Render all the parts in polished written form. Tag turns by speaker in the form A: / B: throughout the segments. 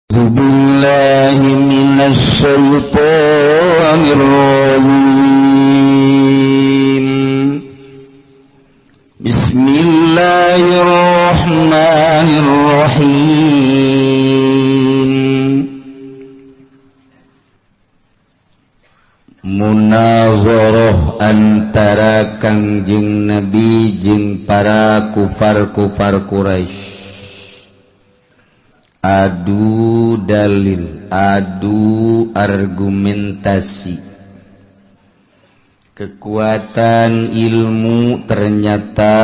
A: بالله من الشيطان الرجيم. بسم الله الرحمن الرحيم. Munazarah antara Kangjeng Nabi jeung para kufar-kufar Quraisy. Adu dalil, adu argumentasi. Kekuatan ilmu ternyata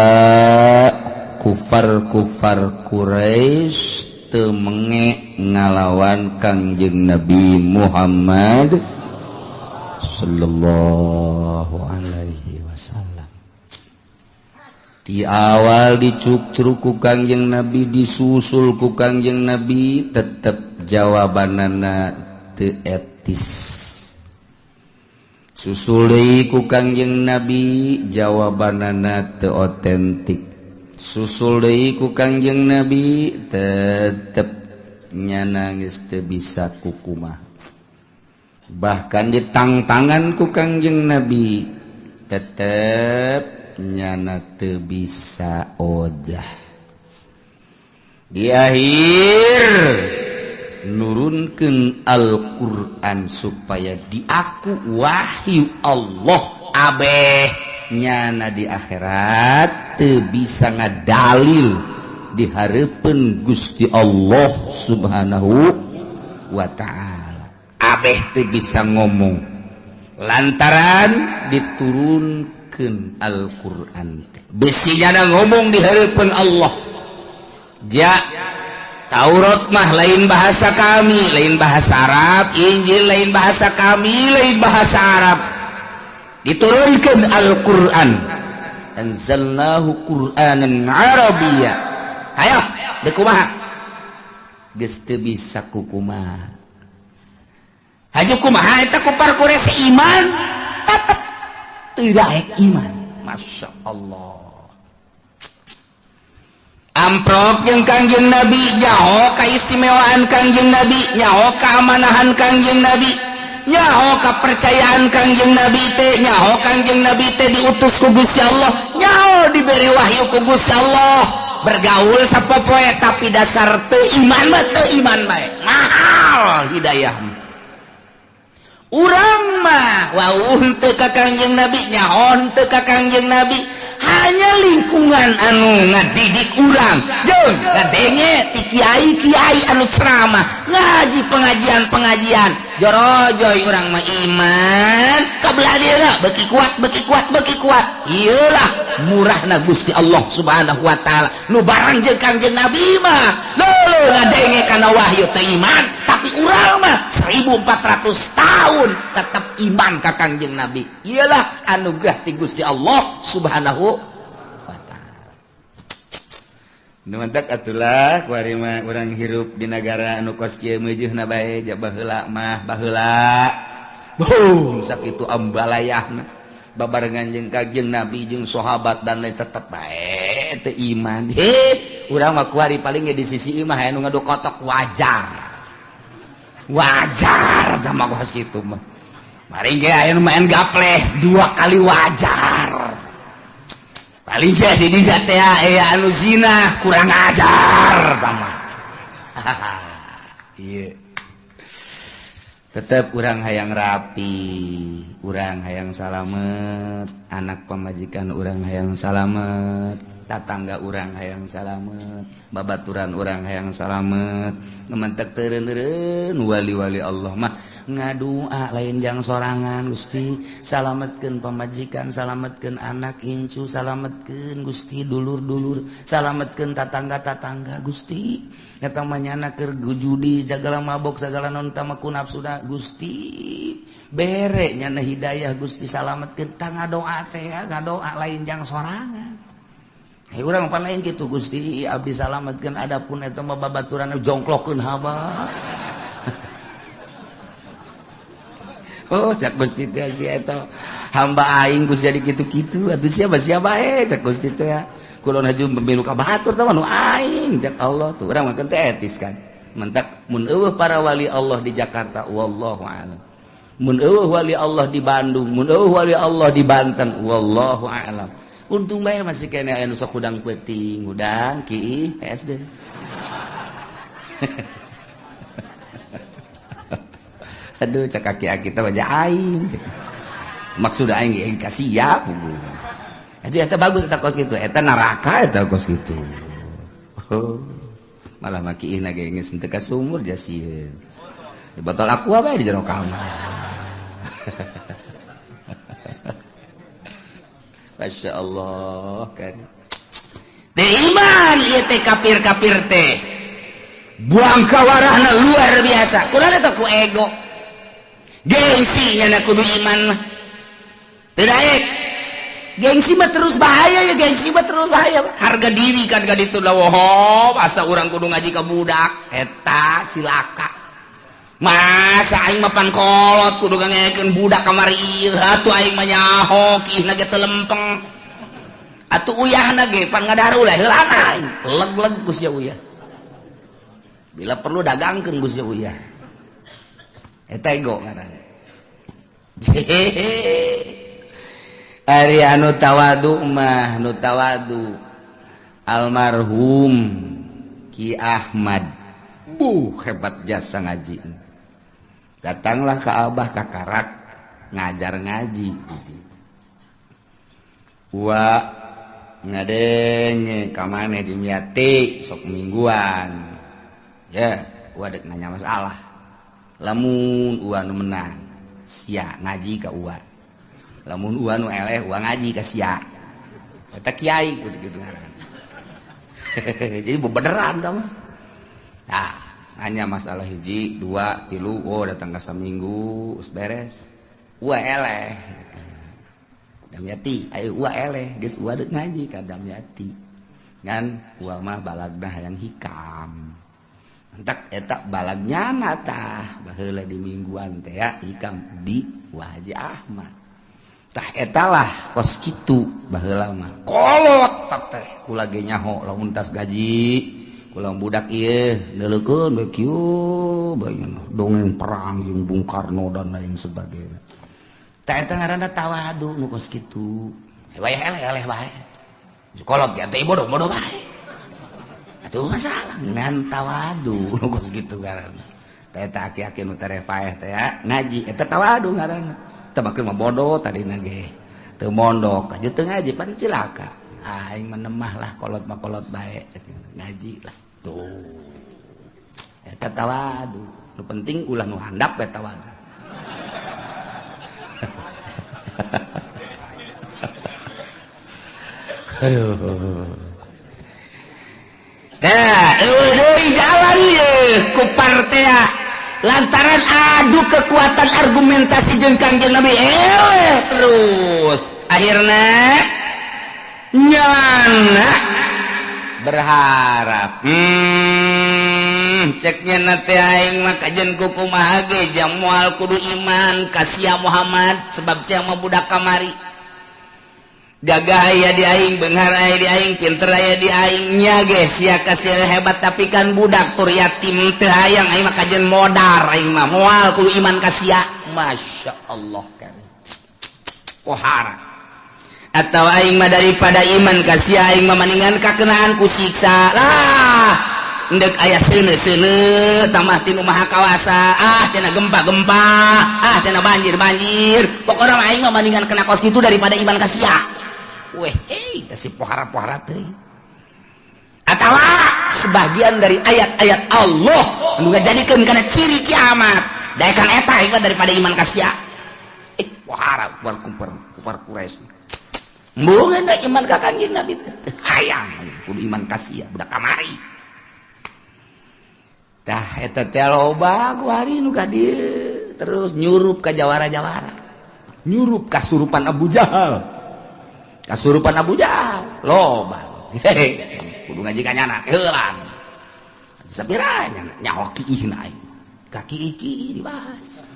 A: kufar-kufar Quraisy teu menge ngalawan Kangjeng Nabi Muhammad sallallahu alaihi wasallam. Di awal dicukcruk ku Kangjeng Nabi, disusul ku Kangjeng Nabi, tetep jawabanana teu etis. Susul deui ku Kangjeng Nabi, jawabanana teu otentik. Susul deui ku Kangjeng Nabi, tetep nyana geus teu bisa kukumaha. Bahkan ditangtangan ku Kangjeng Nabi, tetep nyana teu bisa ojah. Di akhir nurunkeun Al-Qur'an supaya diaku wahyu Allah abeh nyana di akhirat teu bisa ngadalil di hareupeun Gusti Allah Subhanahu wa ta'ala. Abeh teu bisa ngomong lantaran diturun Al-Qur'an. Besi nyana ngomong di hadapan Allah. Ja Taurat mah lain bahasa kami, lain bahasa Arab, Injil lain bahasa kami, lain bahasa Arab. Diturunkan Al-Qur'an. Anzalnahu Qur'anan Arabiyya. Hayo, deuk kumaha? Geus teu bisa kukumaha. Haju kumaha eta kufar Quraisy iman? Tetep tidak iman. Masya Allah. Amprok jeung Kangjeng Nabi, nyaho kaistimewaan Kangjeng Nabi, nyaho keamanahan Kangjeng Nabi, nyaho kepercayaan Kangjeng Nabi teh, nyaho Kangjeng Nabi teh diutus ku Gusti Allah, nyaho diberi wahyu ku Gusti Allah. Bergaul sapopoe tapi dasar teu iman mah teu iman bae. Mahal hidayah. Urang mah wauh teu ka Kangjeng Nabi, nyaho teu ka Kangjeng Nabi, hanya lingkungan anu ngadidik urang jeung ngadenge ti kiai-kiai anu ceramah, ngaji pengajian-pengajian, jorojoy urang mah iman kabelah dieuna beuki kuat, beuki kuat, beuki kuat. Ieulah murahna Gusti Allah Subhanahu wa taala. Nu barang jeung Kangjeng Nabi mah leuh ngadenge kana wahyu teu iman, tapi urang mah 1400 tahun tetap iman ka Kangjeng Nabi. Iyalah anugerah ti Gusti Allah Subhanahu wa taala. Nu mantak atulah kuari mah urang hirup di negara anu kos kieu meujeuna bae ja baheula mah baheula. Boom sakitu ambalayahna babarengan jeung Kangjeng Nabi jeung sahabat dan lain tetep bae teu iman. He, urang mah kuari paling ge di sisi imah aya nu ngadu kotok wajar. Wajar sama kos kitu mah. Paling ge aya nu main gapleh dua kali wajar. Paling ge di dinya teh aya anu zina kurang ajar tama. Ieu. Tetep urang hayang rapi, urang hayang salamet, anak pamajikan urang hayang salamet, tatangga urang hayang salamet, babaturan urang hayang salamet. Ngementek teureun-eureun wali-wali Allah mah ngadua lain jang sorangan. Gusti salametkeun pamajikan, salametkeun anak incu, salametkeun Gusti dulur-dulur, salametkeun tatangga-tatangga Gusti. Eta mah nyana keur judi sagala mabok sagala non tama ku nafsuna Gusti bere nyana hidayah Gusti salametkeun. Tah ngadoa teh ngadoa lain jang sorangan. Hei urang pan lain kitu Gusti abdi salametkeun adapun eta mah babaturan jongklokeun haba. Oh cak Gusti teh si eta hamba aing Gusti jadi kitu-kitu atuh siapa siapa bae cak Gusti teh. Kulon haju pemilu ka batur tah nu aing cak Allah tuh urang mah teh etis kan. Mentak mun eueuh para wali Allah di Jakarta wallahu a'lam. Mun eueuh wali Allah di Bandung, mun eueuh wali Allah di Banten wallahu a'lam. Untung bae masih kene aya nu sok hudang peuting, hudang ki SD. Aduh cek aki-aki teh wajah aing. Maksud aing ge kasih siap. Itu eta bagus eta kos kitu, eta neraka eta kos kitu. Oh, malah makiin ge geus teu ka sumur jasieun. Di botol aqua bae di jero kamar. Masya Allah kan. Teu iman ieu teh kafir-kafir teh. Buang kawarahna luar biasa. Kunaon eta ku ego. Gengsi nya kudu iman mah. Teu daek. Gengsi mah terus bahaya ya, gengsi mah terus bahaya. Harga diri kan ka ditu lah, oh, asa urang kudu ngaji ka budak eta cilaka. Masa aing mah pangkolot kudu ngangekeun budak kamari ieu, atuh aing mah nyaho kiihna ge teu lempeng. Atuh uyahna ge pan ngadarul heulana aing. Leg-leg ku sia uyah. Bila perlu dagangkeun ku sia uyah. Eta ego ngaranna. Ari anu tawadu mah nu tawadu almarhum Ki Ahmad buh hebat jasa ngaji. Datanglah ke Abah kakarak ngajar ngaji. Wa ngadenge ka maneh di Miati sok mingguan. Ya, wa dek nanya masalah. Lamun ua nu menang, sia ngaji ka ua. Lamun ua nu eleh ua ngaji ka sia. Eta kiai kudu kitu ngaran. Jadi bebeneran tah mah. Tah, nanya masalah hiji, dua, tilu, oh datang ka saminggu geus beres. Ua eleh. Damyati, ayo ua eleh, geus ua deuk ngaji ka Damyati. Ngan ua mah balagna hayang hikam. Entak eta balagnya na tah baheula di mingguan teh ya hikam di Wa Haji Ahmad. Tah etalah kos kitu baheula mah kolot teh kula ge nyaho lamun tas gaji kula budak ieu neuleukeun we kieu bae dongeng perang jeung Bung Karno dan lain sebagainya. Tah eta ngaranna tawadu nu kos kitu. Wayah eleh-eleh bae. Kolot ya teh bodoh-bodoh bae. Atuh masalah ngan tawadu nu kos kitu ngaranna. Tah eta aki-aki nu tereh paeh teh ya ngaji eta tawadu ngaranna. Teu makeun mah bodoh tadina ge. Teu mondok aja teu ngaji pan cilaka. Aing mah nemah lah kolot mah kolot bae ngaji lah. Tuh. Eta tawadu. Nu penting ulah nu handap bae tawadu. Aduh. Tah, eueuh deui jalan ieu ku partea. Lantaran adu kekuatan argumentasi jeung Kangjeng Nabi eleh terus. Akhirna nyana berharap ceknya nate aing mah kajen kumaha ge jang moal kudu iman ka sia Muhammad sebab sia mah budak kamari. Gagah aya di aing, beunghar aya di aing, pinter aya di aing nya ge sia ka sia hebat tapi kan budak tur yatim teu hayang aing mah kajen modar aing mah moal kudu iman ka sia. Masya Allah kan. Pohara. Atau aing mah daripada iman ka sia aing mah maningan kakenaan ku siksa lah. Endek aya seuneu-seuneu tambah tinu maha kawasa ah cenah gempa-gempa ah cenah banjir-banjir pokona mah aing mah maningan kena kos kitu daripada iman ka sia. Weh, hei, si pohara-pohara teh. Atawa sebagian dari ayat-ayat Allah anu ngajadikeun kana ciri kiamat. Daekan eta ieu daripada iman ka sia. Pohara kupar Quraisy. Embungeun da iman ka Kangjeng Nabi teh hayang kudu iman ka sia budak kamari. Tah eta teh loba ku hari nu ka dieu terus nyurup ka jawara-jawara. Nyurup kasurupan Abu Jahal. Kasurupan Abu Jahal loba. Kudu ngaji ka nyana heulan. Sapira nyana nyaho kiihna aing. Kaki iki dibahas.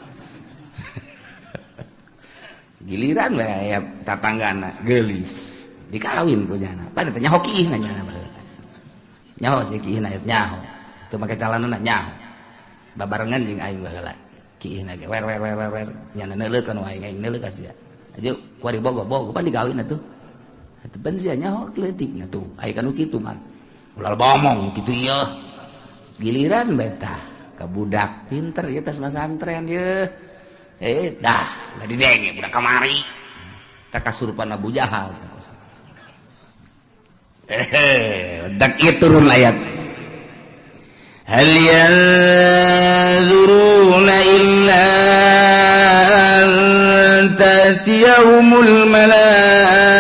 A: Giliran we aya tatanggana geulis. Dikawin ku nyana. Pan teh nyaho kiihna nyana baheula. Nyaho si kiihna nyaho. Teu make calana nyaho. Babarengan jeung aing baheula. Kiihna ge wer wer wer wer wer nya neuleuh kana aing aing neuleuh ka sia. Aja kuari bogo bogo pan digawin atuh. Atuh pan sia nyaho leutik na tuh. Aya kanu kitu mah. Ulah bomong kitu ieu. Giliran betah ka budak pinter ieu tas masantren ieu. Eh dah da didenge budak kamari. Tah kasurupan Abu Jahal. Eh, dak ieu turun ayat. Hal yanzuruna illa an ta'tiyahumul malaikah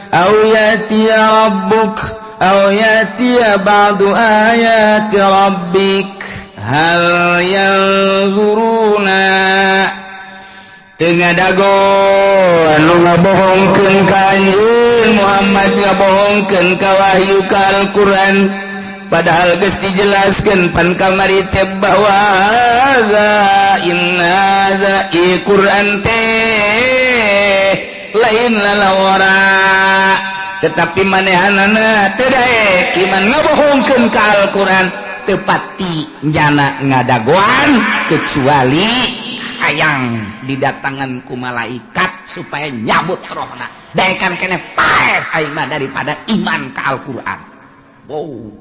A: aw ya'tiya rabbuk aw ya'tiya ba'du ayati rabbik hal yanzuruna teu ngadago anu ngabohongkeun ka anjeun Muhammad ngabohongkeun ka wahyu ka Al-Qur'an padahal geus dijelaskeun pan kamari teh bahwa haza inna haza Qur'an teh lain lalawara tetapi manehanana teu daek iman ngabohongkeun ka Al-Qur'an teu pati jana ngadagoan kecuali hayang didatangan ku malaikat supaya nyabut rohna daekan keneh paeh aing mah daripada iman ka Al-Qur'an. Wow.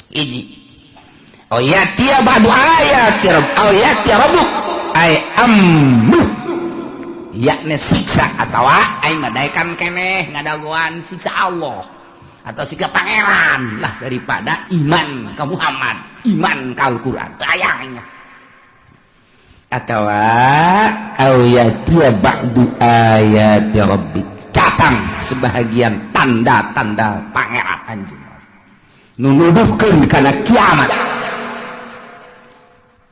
A: Hiji oh ya'tiya ba'du ayati rabb aw ya'ti rabbuk ay amru yakni siksa atawa aing mah daekan keneh ngadagoan siksa Allah atau siksa pangeran lah daripada iman ka Muhammad iman ka Al-Qur'an teu ayangnya atawa aw ya'tiya ba'du ayati rabbik datang sebahagian tanda-tanda pangeran anjeun nunuduhkeun kana kiamat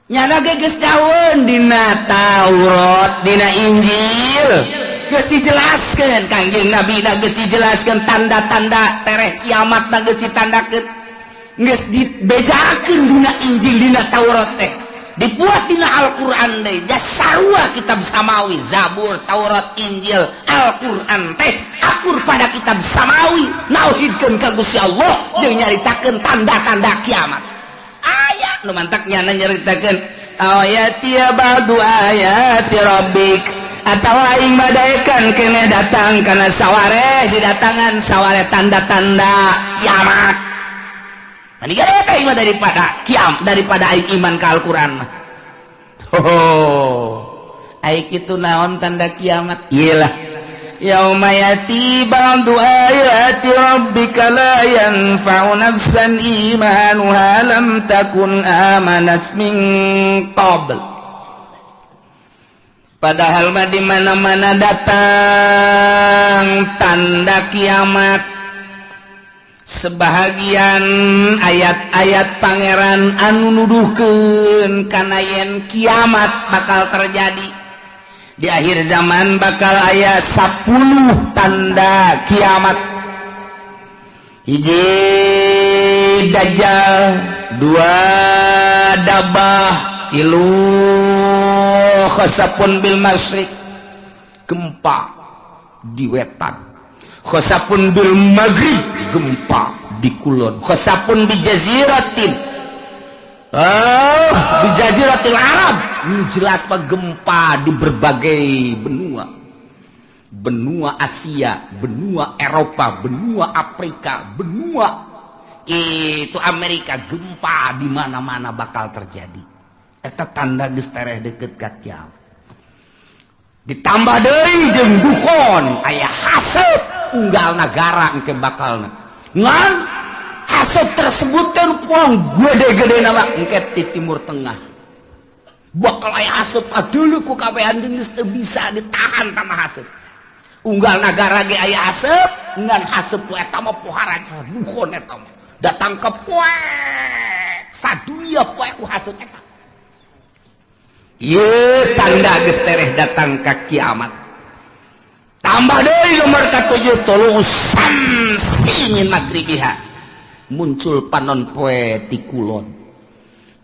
A: nyana ge geus jauheun dina Taurat dina Injil geus dijelaskeun Kangjeng Nabi na geus dijelaskeun tanda-tanda tereh kiamat na geus ditandakeun geus dibejakeun dina Injil dina Taurat teh dibuat dina Al-Qur'an deui sarua kitab samawi Zabur Taurat Injil Al-Qur'an teh akur pada kitab samawi nauhidkeun ka Gusti Allah jeung nyaritakeun tanda-tanda kiamat aya nu mantak nyana nyaritakeun ayati ba'du ayati rabbik atawa aing badaekan keneh datang kana sawareh didatangan sawareh tanda-tanda kiamat. Mah daripada kiam daripada aing iman ka Al-Qur'an mah. Oh, aing kitu naon tanda kiamat? Iyalah. Yauma yati ba'du ayati rabbika la yanfa'u nafsan imanuha lam takun amanat min qabl. Padahal mah di mana-mana datang tanda kiamat. Sebahagian ayat-ayat pangeran anu nuduhkeun kana yen kiamat bakal terjadi di akhir zaman bakal aya 10 tanda kiamat. Hiji dajjal, dua dabah, tilu khasapun bil masyriq gempa di wetan, khosapun bil maghrib gempa di kulon, khosapun bi jaziratin di jaziratil Arab. Ini jelas pak gempa di berbagai benua, benua Asia, benua Eropa, benua Afrika, benua itu Amerika, gempa di mana-mana bakal terjadi. Eta tanda geus tereh deket ka kiamat. Ditambah deui jeung dukon aya haseup unggal nagara engke bakalna. Ngan haseup tersebut teh puang gede-gede nama engke di Timur Tengah. Bakal aya haseup kadeuleu ku kabehan geus teu bisa ditahan tama haseup. Unggal nagara ge aya haseup, ngan haseup ku eta mah pohara dukon eta mah. Datang ke poek sadunia poek ku haseup eta. Ieu tanda geus tereh datang ka kiamat. Tambah deui nomor ka-7 tolong samsi min magribiha muncul panon poe ti kulon.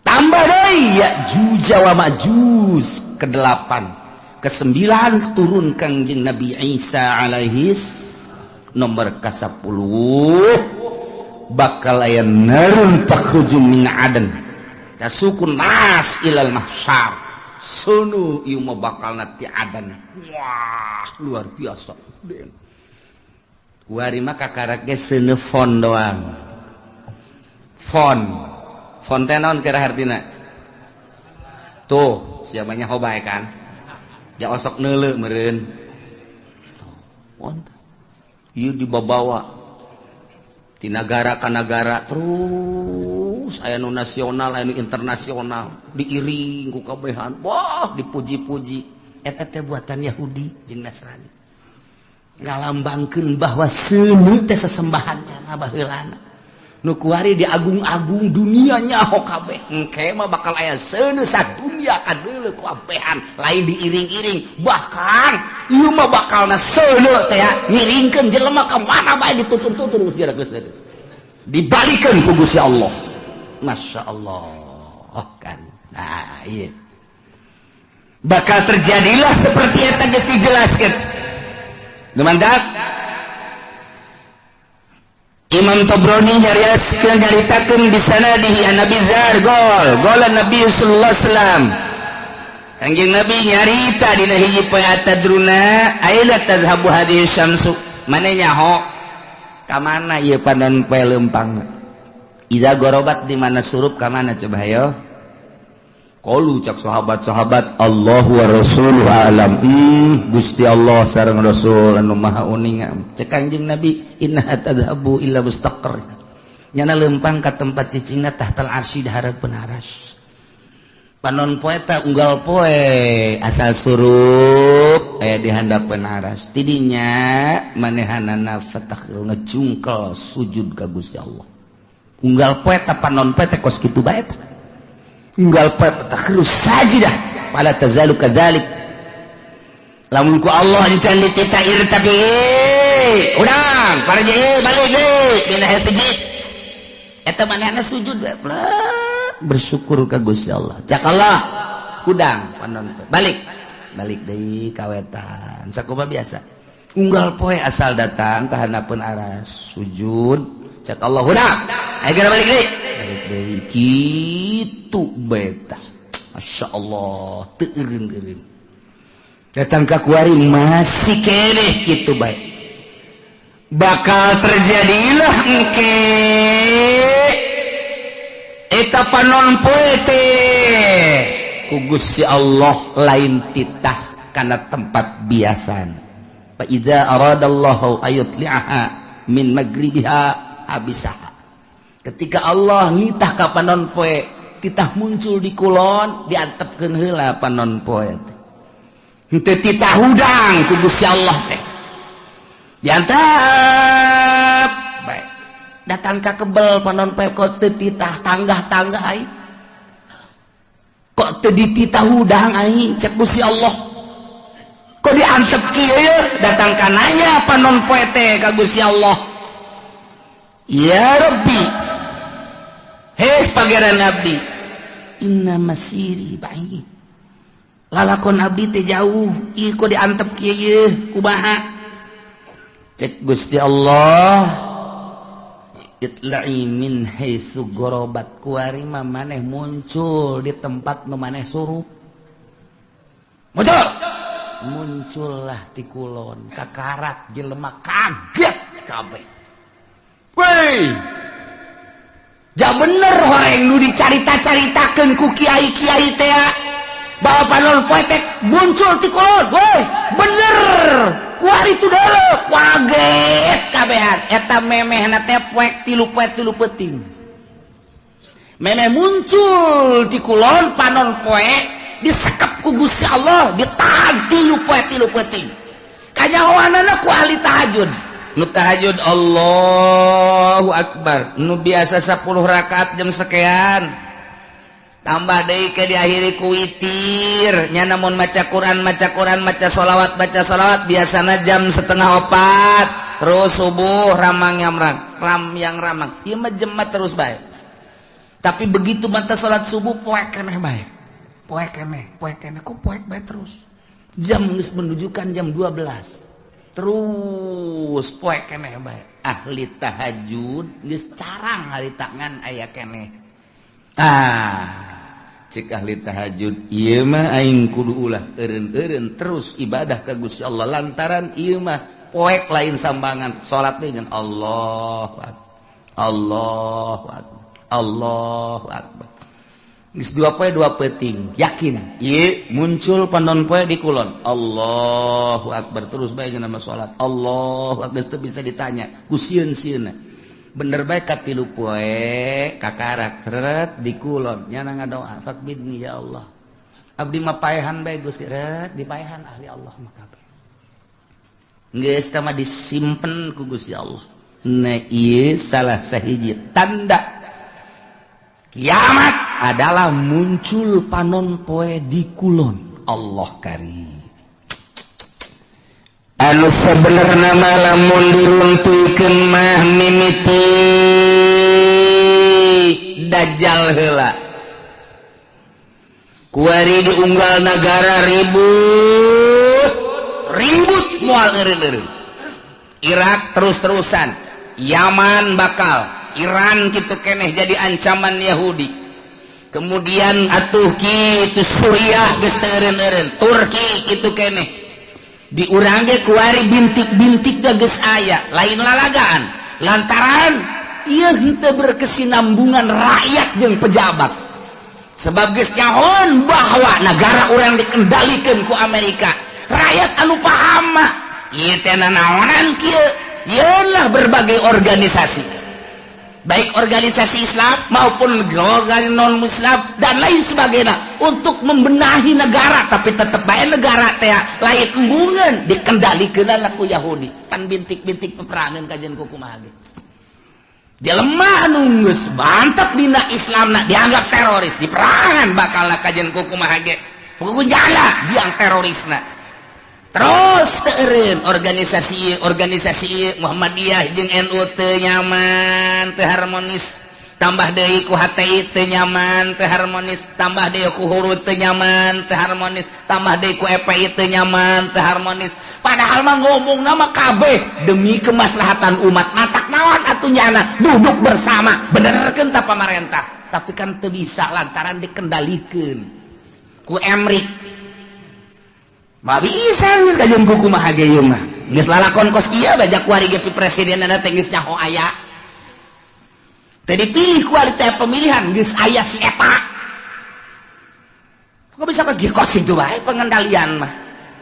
A: Tambah deui Ya'juj wa Ma'juj ke-8, ke-9 turun Kangjeng Nabi Isa alaihis nomor ka-10 Bakal aya narun takhruju min adan tasukun nas ilal mahsyar. Seuneu ieu mah bakalna ti Adan. Wah, luar biasa. Kuari mah kakarak ge seuneu fon doang. Fon. Fon teh naon kira hartina? Tuh, siapanya hobae kan? Ja osok neuleu meureun. Tuh, fon. Ieu dibabawa di nagara ka nagara terus, aya nu nasional, aya nu internasional, diiring ku kabehan. Wah, dipuji-puji. Eta teh buatan Yahudi jeung Nasrani, ngalambangkeun bahwa seuneu teh sesembahannya baheulana. Nu kuari diagung-agung, dunia nyaho kabeh. Engke mah bakal aya seuneu sadunya kadeuleu ku abehan, lain diiring-iring. Bahkan ieu mah bakalna seuneu teh ngiringkeun jelema ka mana bae, ditutur-tutur geus geus dibalikeun ku Gusti Allah. Masya Allah kan. Nah, iya bakal terjadilah seperti yang tadi dijelaskan. Lumandak Imam Tobroni nyariaskeun, nyaritakeun bisanadihi an Nabi Zar gol gol Nabi sallallahu alaihi wasallam. Kanjeng Nabi nyarita dina hiji poe, atadruna aina tazhabu hadhihi syamsu? Mane nyaho ka mana ieu panon poe leumpang iza gorobat, di mana surup ka mana coba hayo? Qalu, cak sahabat-sahabat, Allah wa rasuluhu alam. Gusti Allah sareng Rasul anu maha uninga. Cek Kanjeng Nabi, innaha tadhabu illa mustaqar. Nyana lempang ka tempat cicingna, tahtal arsy, di hareupeun aras. Panon poe ta unggal poe asal surup aya di handapeun aras. Tidinya manehanana fatakhiru, ngejungkel sujud ka Gusti Allah. Unggal poe ta panon poe teh kos kitu bae ta. Unggal poe fatakhiru sajidah fala tazalu kadzalik. Lamun ku Allah encan ditita irtabi, udang farji balik deui dina sujud eta, manehna sujud bersyukur ka Gusti Allah. Cak Allah, hudang panon balik, balik deui kawetan. Sakumaha biasa unggal poe asal datang ka handapeun aras sujud. Cak Allah, hudang, ayo geura balik deui, balik deui kitu beta. Masya Allah, teu eureun-eureun. Datang ka kuari masih keneh kitu bae. Bakal terjadilah engke eta panon poe teh ku Gusti Allah lain titah kana tempat biasana. Fa idza aradallahu ayutli'aha min magribiha habisaha. Ketika Allah nitah ka panon poe titah muncul di kulon, diantepkeun heula panon poe teh. Henteu titah hudang ku Gusti Allah teh diantep bae. Datang ka kebel panon poe, kok teu titah tanggah-tanggah aing, kok teu dititah hudang aing? Cek Gusti Allah, kok diantep kieu ye? Datang ka nanya panon poe teh ka Gusti Allah, ya Rabbi, heh Pangeran abdi, inna masiri ba'id, lalakon abdi teh jauh, ieu kok diantep kieu ye, kumaha? Cek Gusti Allah, itla'i min haitsu gorobat. Kuari mah maneh muncul di tempat nu maneh surup. Muncul, muncullah ti kulon. Kakarak jelema kaget kabeh. Woi, ja bener horeng nu dicarita-caritakeun ku kiai-kiai teh bahwa panon poe teh muncul ti kulon. Woi, bener kuari tu dulu kaget kabehan. Eta memehna teh poek 3 poe 3 peuting memeh muncul di kulon. Panon poe disekep ku Gusti Allah, ditahan 3 poe 3 peuting. Kanyahoanana ku ahli tahajud. Nu tahajud Allahu Akbar, nu biasa 10 rakaat jam sekian tambah deui ke diakhiri ku witir nya. Namun maca Quran, maca Quran, maca sholawat, baca sholawat, biasana jam 3.30 terus subuh ramang yang ram yang ramang. Ieu mah jemat terus bae. Tapi begitu mata salat subuh poek keneh bae, poek keneh, poek keneh, kok poek bae terus. Jam geus menunjukkan jam 12 terus poek keneh bae. Ahli tahajud geus carang harita ngan aya keneh. Ah, cek ahli tahajud, ieu mah aing kudu ulah eureun-eureun terus ibadah ka Gusti Allah, lantaran ieu mah poek lain sambangan. Salat dengan Allah Akbar, Allah Akbar, Allahu Akbar. Geus 2 poe 2 peuting yakin ieu muncul panon poe di kulon. Allahu Akbar, terus bae nama salat Allahu Akbar, geus teu bisa ditanya ku sieun-sieunna. Bener bae, katilu poe kakarak tret di kulon, nyana ngadoa, "Faqbidni ya Allah, abdi mah paehan bae, Gusti." Ret dipaehan ahli Allah mah kabeh geus teh disimpen ku Gusti Allah. Nah, ieu salah sahiji tanda kiamat adalah muncul panon poe di kulon. Allah karim. Anu sebenarnya lamun diruntuhkeun mah mimiti Dajjal heula. Kuari di unggal negara ribut ribut, moal eureun. Irak terus-terusan, Yaman bakal, Iran gitu keneh jadi ancaman Yahudi. Kemudian atuh kitu Suriah geus teu eureun, Turki kitu keneh. Di urang ge kuari bintik-bintik geus aya, lain lalagaan, lantaran ieu henteu berkesinambungan rakyat jeung pejabat, sebab geus nyahoan bahwa negara urang dikendalikan ku Amerika. Rakyat anu paham mah ieu teh nanaonan kieu. Yeunlah berbagai organisasi, baik organisasi Islam maupun organisasi non Muslim dan lain sebagainya, untuk membenahi negara, tapi tetap baik negara teh lain embungan, dikendalikan ku Yahudi. Pan bintik-bintik peperangan kajian ku kumaha ge. Jelema anu geus mantep dina Islam dianggap teroris, diperangan bakal kajian ku kumaha ge, buku jala biang terorisna. Terus teureun organisasi organisasi Muhammadiyah jeung NU teu nyaman, teu harmonis, tambah deui ku HTI teu nyaman, teu harmonis, tambah deui ku Hurud teu nyaman, teu harmonis, tambah deui ku FPI teu nyaman, teu harmonis. Padahal mah ngomong nama kabeh demi kemaslahatan umat. Matak naon atuh nyana duduk bersama benerkeun ta pamarentah, tapi kan teu bisa lantaran dikendalikeun ku Emrik. Mah bisa geus kajeun ku kumaha ge ieu mah. Geus lalakon kos kieu bajak kuari ge presidenna teh geus nyaho aya. Teu dipilih kualitas pemilihan geus aya si eta. Kok bisa kos kieu, kos kitu bae pengendalian mah.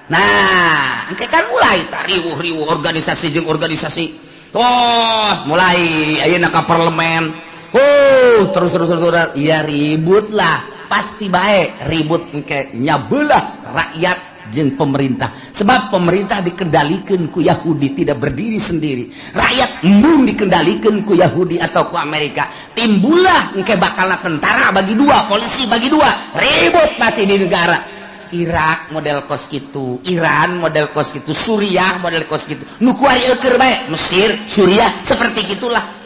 A: Nah, engke kan mulai riwuh-riwuh organisasi jeung organisasi. Tos mulai ayeuna ka parlemen. Oh, terus terus terus, iya ribut lah. Pasti bae ribut engke nyabelah rakyat jeung pemerintah, sebab pemerintah dikendalikan ku Yahudi, tidak berdiri sendiri. Rakyat embung dikendalikan ku Yahudi atau ku Amerika. Timbullah engke bakal tentara bagi dua, polisi bagi dua, ribut pasti di negara. Irak model kos gitu, Iran model kos gitu, Suriah model kos gitu, nu kuari eueur bae Mesir, Suriah seperti gitulah.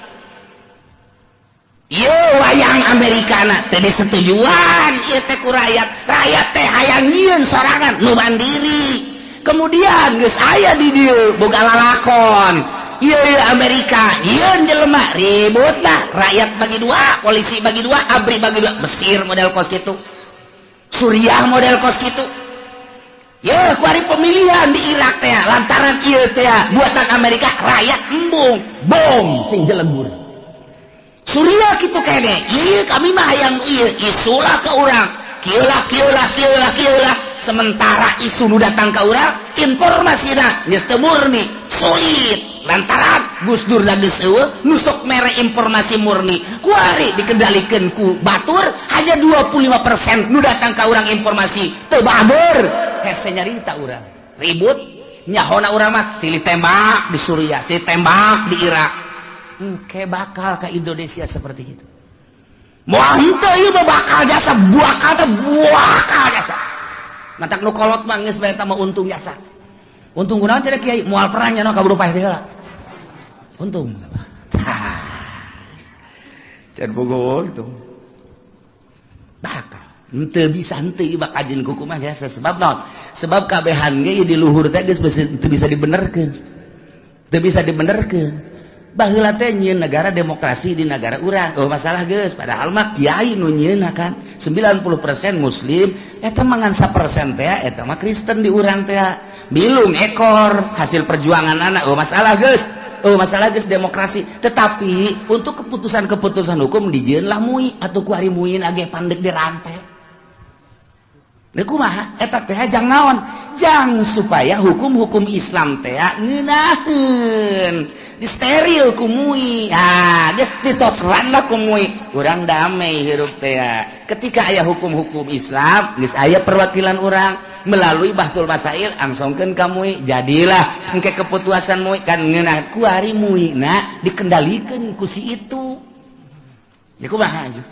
A: Yo wayang Amerikana teh disetujuan ieu teh ku rakyat. Rakyat teh hayang nyieun sorangan nu mandiri. Kemudian geus aya di dieu boga lalakon ieu ieu Amerika nyieun jelema, ribut lah, rakyat bagi dua, polisi bagi dua, ABRI bagi dua. Mesir model kos kitu, Suriah model kos kitu. Ya, kuari pemilihan di Irak teh lantaran ieu teh buatan Amerika, rakyat embung, bom sing jelegur. Suriah gitu kene, iya kami mah hayang iya isulah ke urang, kieu lah, kieu lah, kieu lah, kieu lah. Sementara isu nu datang ke urang informasina geus teu murni, sulit lantaran Gus Dur lagi eueuh nu sok mere informasi murni. Kuari dikendalikan ku batur, hanya 25% nu datang ke urang informasi teu bager, hese nyarita urang ribut. Nyahona urang mah silih tembak di Suriah, silih tembak di Irak. Engke bakal ke Indonesia seperti itu. Moal henteu, ieu mah bakal jasa, bakal teh bakal jasa. Matak nu kolot mah geus bae mah untung jasa. Untung kunaon cenah, Kiai? Moal perang nya kaburu paeh teh heula. Untung. Can bogo itu. Bakal. Henteu bisa henteu ieu bakal jeung kumaha jasa, sebab naon? Sebab kabehan ge di luhur teh geus teu bisa dibenerkeun. Teu bisa dibenerkeun. Baheula teh nyieun negara demokrasi di negara urang. Oh masalah geus, padahal mah kiai nu nyieunna kan 90% muslim, eta mah ngan 1% teh eta mah Kristen di urang teh. Bilung ekor hasil perjuangan anak. Oh masalah geus. Oh masalah geus demokrasi. Tetapi untuk keputusan-keputusan hukum dijieun lah MUI atau ku ari MUI age pandek di rantai. Deuk kumaha eta teh jang naon? Jang supaya hukum-hukum Islam teh ngeunaheun. Disteril ku MUI. Ah, geus ditosran lah ku MUI. Urang damai hirup teh. Ketika aya hukum-hukum Islam, geus aya perwakilan urang melalui Bahtsul Masail angsongkeun ka MUI. Jadilah engke keputusan MUI kan ngeunah ku ari MUI na dikendalikeun ku si itu. Ya kumaha aja.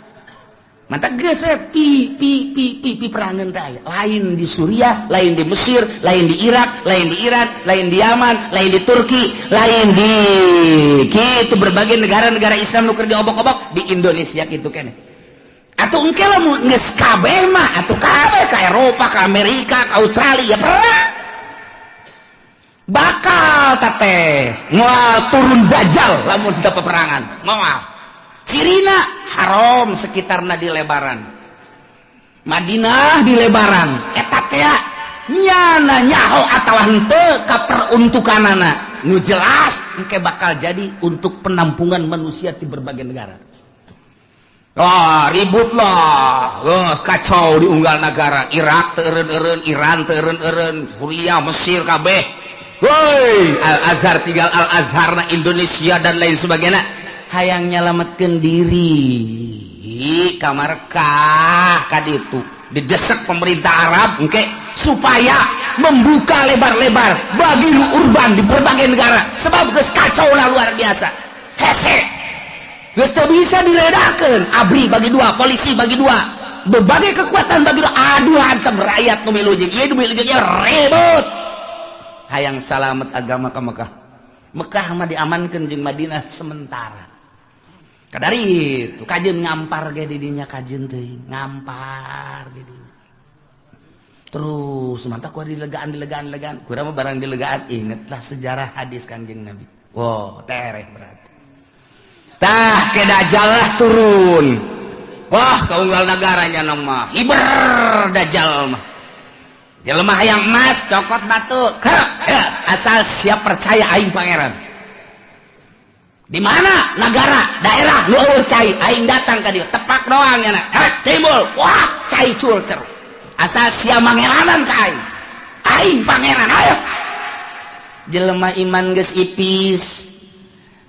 A: Mantap geus we pi pi pi pi pi perangan teh aya. Lain di Suriah, lain di Mesir, lain di Irak, lain di Iran, lain di Yaman, lain di Turki, lain di kitu berbagai negara-negara Islam nu keur diobok-obok di Indonesia kitu keneh. Atuh engke lamun geus kabeh mah atuh kabeh ka Eropa, ka Amerika, ka Australia perang. Bakal teteh moal turun dajjal lamun teu peperangan. Moal. Cirina haram sekitarna di lebaran, Madinah di lebaran eta teh nyana nyaho atawa henteu ka peruntukanana nu jelas engke bakal jadi untuk penampungan manusia di berbagai negara. Wah, ribut lah, geus kacau di unggal negara. Irak teu eureun-eureun, Iran teu eureun-eureun, Suriah, Mesir kabeh. Woi, Al Azhar tinggal Al Azhar na Indonesia dan lain sebagainya. Hayang nyelametkeun diri ka Mekah ka ditu didesak pemerintah Arab engke supaya membuka lebar-lebar bagi nu urban di berbagai negara sebab geus kacau lah luar biasa hese geus teu bisa diredakeun. ABRI bagi dua, polisi bagi dua, berbagai kekuatan bagi dua, aduh hantem rakyat nu milu jeung ieu nu milu jeung ieu ribut. Hayang salamet agama ka Mekah. Mekah mah diamankeun jeung Madinah sementara. Kadari itu kajeun ngampar ge di dinya kajeun teuing ngampar di dinya. Terus mantap ku dilegaan dilegaan legaan. Kurang mah barang dilegaan ingetlah sejarah hadis Kanjeng Nabi. Wow, tereh berarti. Tah ke dajjal lah turun. Wah, kaunggal negaranya mah hiber dajjal mah. Jelema hayang emas cokot batu. Krek, asal siap percaya aing pangeran. Di mana negara, daerah nu eueuh cai, aing datang ka dieu, tepak doang nya na. Timbul, wah, cai cul cer. Asal sia mangeranan ka aing. Aing pangeran, ayo. Jelema iman geus ipis.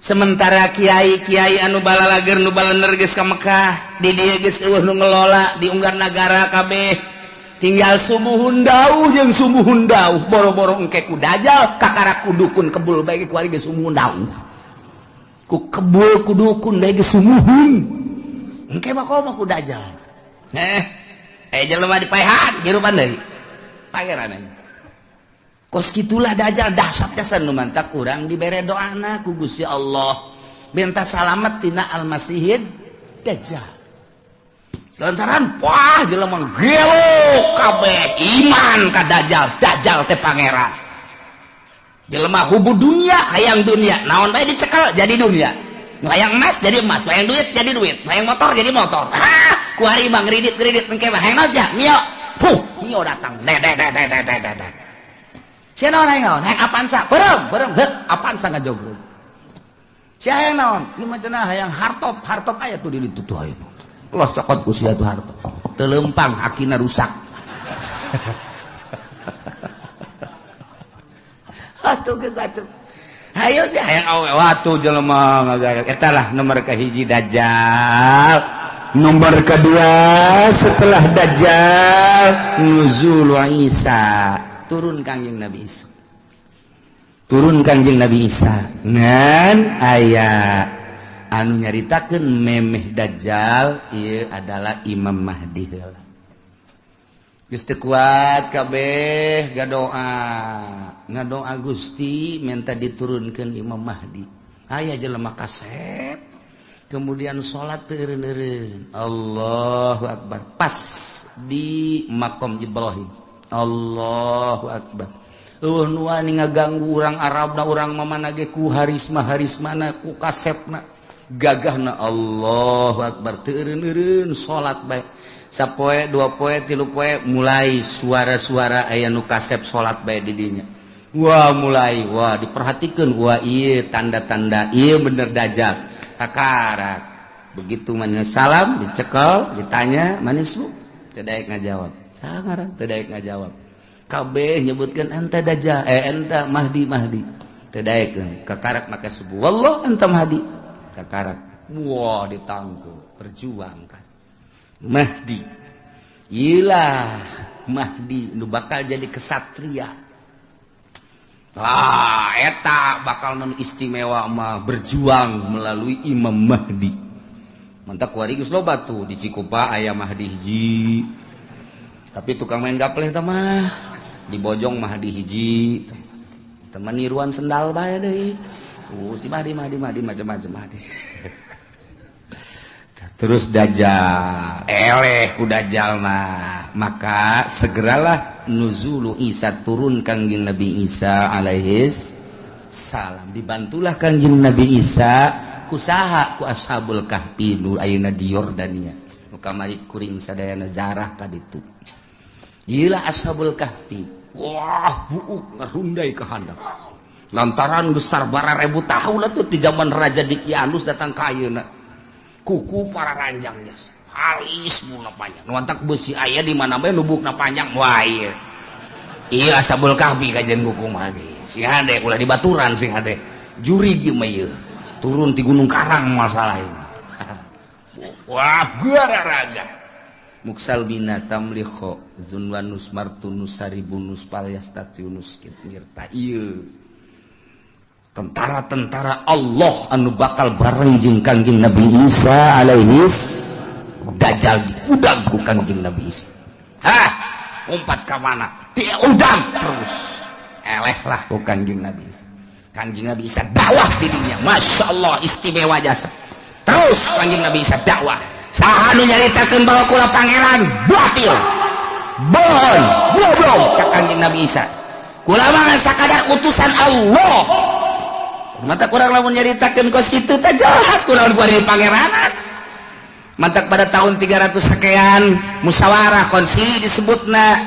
A: Sementara kiai-kiai anu balalager nu balener geus ka Mekah, di dieu geus eueuh nu ngelola di unggar nagara kabeh. Tinggal sumuhun dauh jeung sumuhun dauh, boro-boro engke ku dajjal kakara ku dukun kebul bae ku ari geus sumuhun dauh. Ku kebul ku dukun bae geus sumuhun. Engke mah komo ku dajjal. Jelema dipaehan hirupan deui. Pangeran aing. Kos kitulah dajjal dahsyat jasa nu mantak urang dibere doana ku Gusti Allah. Minta salamet tina Al-Masihid Dajjal. Selantaran wah jelema gelo kabeh iman ka dajjal, dajjal teh pangeran. Jelema hubu dunia hayang dunia, naon bae dicekel jadi dunia. Nu hayang emas jadi emas, nu hayang duit jadi duit, nu hayang motor jadi motor. Ha, ku ari mah ngridit-ngridit engke mah hayang naon sia? Mio. Puh, Mio datang. De de de de de de de. Sia naon hayang naon? Hayang Avanza. Beureum, beureum, heuk Avanza ngajogrog. Sia hayang naon? Ieu mah cenah hayang hartop, hartop aya tuh di ditu tuh aya. Los cokot ku sia tuh hartop. Teu leumpang akina rusak. Atuh geus bacem. Hayo sia hayang awe watu jelema ngagaya. Eta lah nomor kahiji dajjal. Nomor kedua setelah dajjal nuzul Isa. Turun Kangjeng Nabi Isa. Turun Kangjeng Nabi Isa. Ngan aya anu nyaritakeun memeh dajjal ieu adalah Imam Mahdi heula. Geus teu kuat kabeh ngadoa. Ngadoa Gusti minta diturunkeun Imam Mahdi. Aya jelema kasep kemudian salat teu eureun-eureun. Allahu akbar. Pas di makom Ibrahim. Allahu akbar. Eueuh nu wani ngaganggu urang Arabna, urang mamana ge ku harisma harismana, ku kasepna, gagahna. Allahu akbar, teu eureun-eureun salat bae. Sapoe, 2 poe, 3 poe, mulai suara-suara aya nu kasep salat bae di dinya. Wah, mulai, wah, diperhatikan. Wah, iya, tanda-tanda iya bener Dajjal. Kakarak begitu mana salam, dicekel, ditanya, "Manis bu?" Teu daek ngajawab. Sangaran teu daek ngajawab. Kabeh nyebutkan, "Anta Dajjal, eh, anta Mahdi, Mahdi." Teu daek. Kakarak maka subuh, "Wallah anta Mahdi." Kakarak, wah, ditangkep, perjuangkan Mahdi. Ilah Mahdi nu bakal jadi kesatria. Ah, eta bakal non istimewa mah berjuang melalui Imam Mahdi. Mantap, kuari geus loba tuh. Di Cikupa aya Mahdi hiji, tapi tukang main gapleh tah mah. Di Bojong Mahdi hiji, teman niruan sendal bae deui. Si Mahdi, Mahdi, Mahdi, macam-macam Mahdi. Terus Dajjal eleh ku Dajjal mah, maka segeralah nuzulu Isa, turun Kangjeng Nabi Isa alaihis salam. Dibantulah Kangjeng Nabi Isa kusaha? Ku Ashabul Kahfi nu ayeuna di Yordania, nu kamari kuring sadayana zarah ka ditu. Iyalah Ashabul Kahfi, wah, buuk ngarundai ka handap lantaran besar ribu tahun tuh di zaman Raja Dikianus datang ka ayeuna. Kuku para ranjang jas halis muna panjang, nuantak besi aya di mana bae lubukna panjang. Wah, iya iya Ashabul Kahfi kajian kuku mah sing hade, ulah di baturan, sing hade juri ieu mah. Ieu turun di Gunung Karang masalah ini. Wah, raga muksalbina tamlikho zunwanus martunus saribunus palyastatiunus ngirta. Ieu tentara-tentara Allah anu bakal bareng jeung Kangjeng Nabi Isa alaihis. Dajjal diudag ku Kangjeng Nabi Isa. Hah, umpat ka mana diudag terus, eleh lah ku Kangjeng Nabi Isa. Kangjeng Nabi Isa dakwah dirinya, Masya Allah, istimewa jasa. Terus Kangjeng Nabi Isa dakwah, saha nu nyaritakeun bahwa kula pangeran, batil, bohong, goblok. Cak Kangjeng Nabi Isa, kula mah sakadar utusan Allah. Mata kurang lamun nyaritakeun kos kitu teh jelas kurang gua di pangeranan. Mantak pada tahun 300 sekian musyawarah konsili disebutna.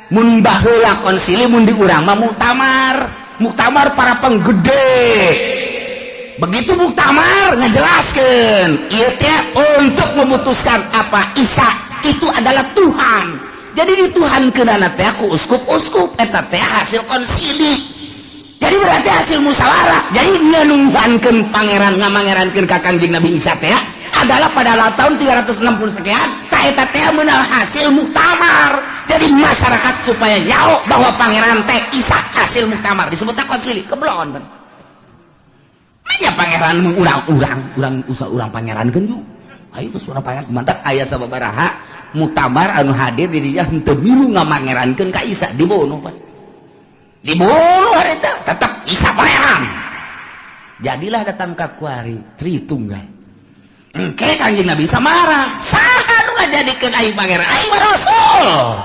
A: Mun baheula konsili, mun di urang mah muktamar, muktamar para penggede. Begitu muktamar ngajelaskeun ieu teh untuk memutuskan apa Isa itu adalah Tuhan. Jadi dituhankeunana teh ku uskup-uskup eta teh hasil konsili. Jadi berarti hasil musyawarah. Jadi ngenuhankeun pangeran, ngamangerankeun ka Kangjeng Nabi Isa teh adalah pada tahun 360 sekian ta eta teh meunang hasil muktamar. Jadi masyarakat supaya nyaho bahwa pangeran teh Isa hasil muktamar, disebutnya konsili. Keblon kan. Aya pangeran urang-urang, urang usah urang pangeran kan ju. Ayo geus urang pangeran. Mantak aya sababaraha muktamar anu hadir di dinya henteu milu ngamangerankeun ka Isa, dibunuh, Pak. Dibunuh harita, tetap Isa pangeran. Jadilah datang ka kuari Tritunggal. Engke Kanjeng Nabi Isa marah. Saha nu ngajadikeun aing pangeran? Aing mah rasul.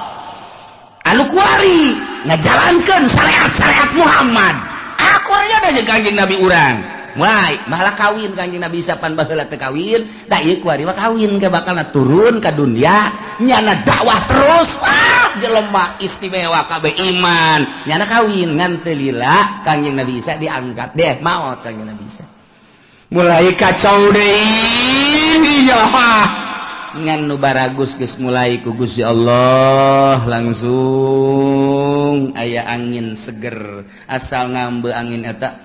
A: Anu kuari ngajalankeun syariat-syariat Muhammad. Aku aja jeung Kanjeng Nabi urang. Wah, malah kawin Kanjeng Nabi Isa pan baheula teu kawin, da ieu kuari mah kawin ke bakalna turun ka dunia, nyana dakwah terus. Wah, jelema istimewa kabeh iman. Nyana kawin ngan teu lila Kanjeng Nabi Isa diangkat deh, maot Kanjeng Nabi Isa. Mulai kacau deui ya. Ngan nu baragus geus mulai ku Gusti Allah langsung aya angin seger, asal ngambe angin eta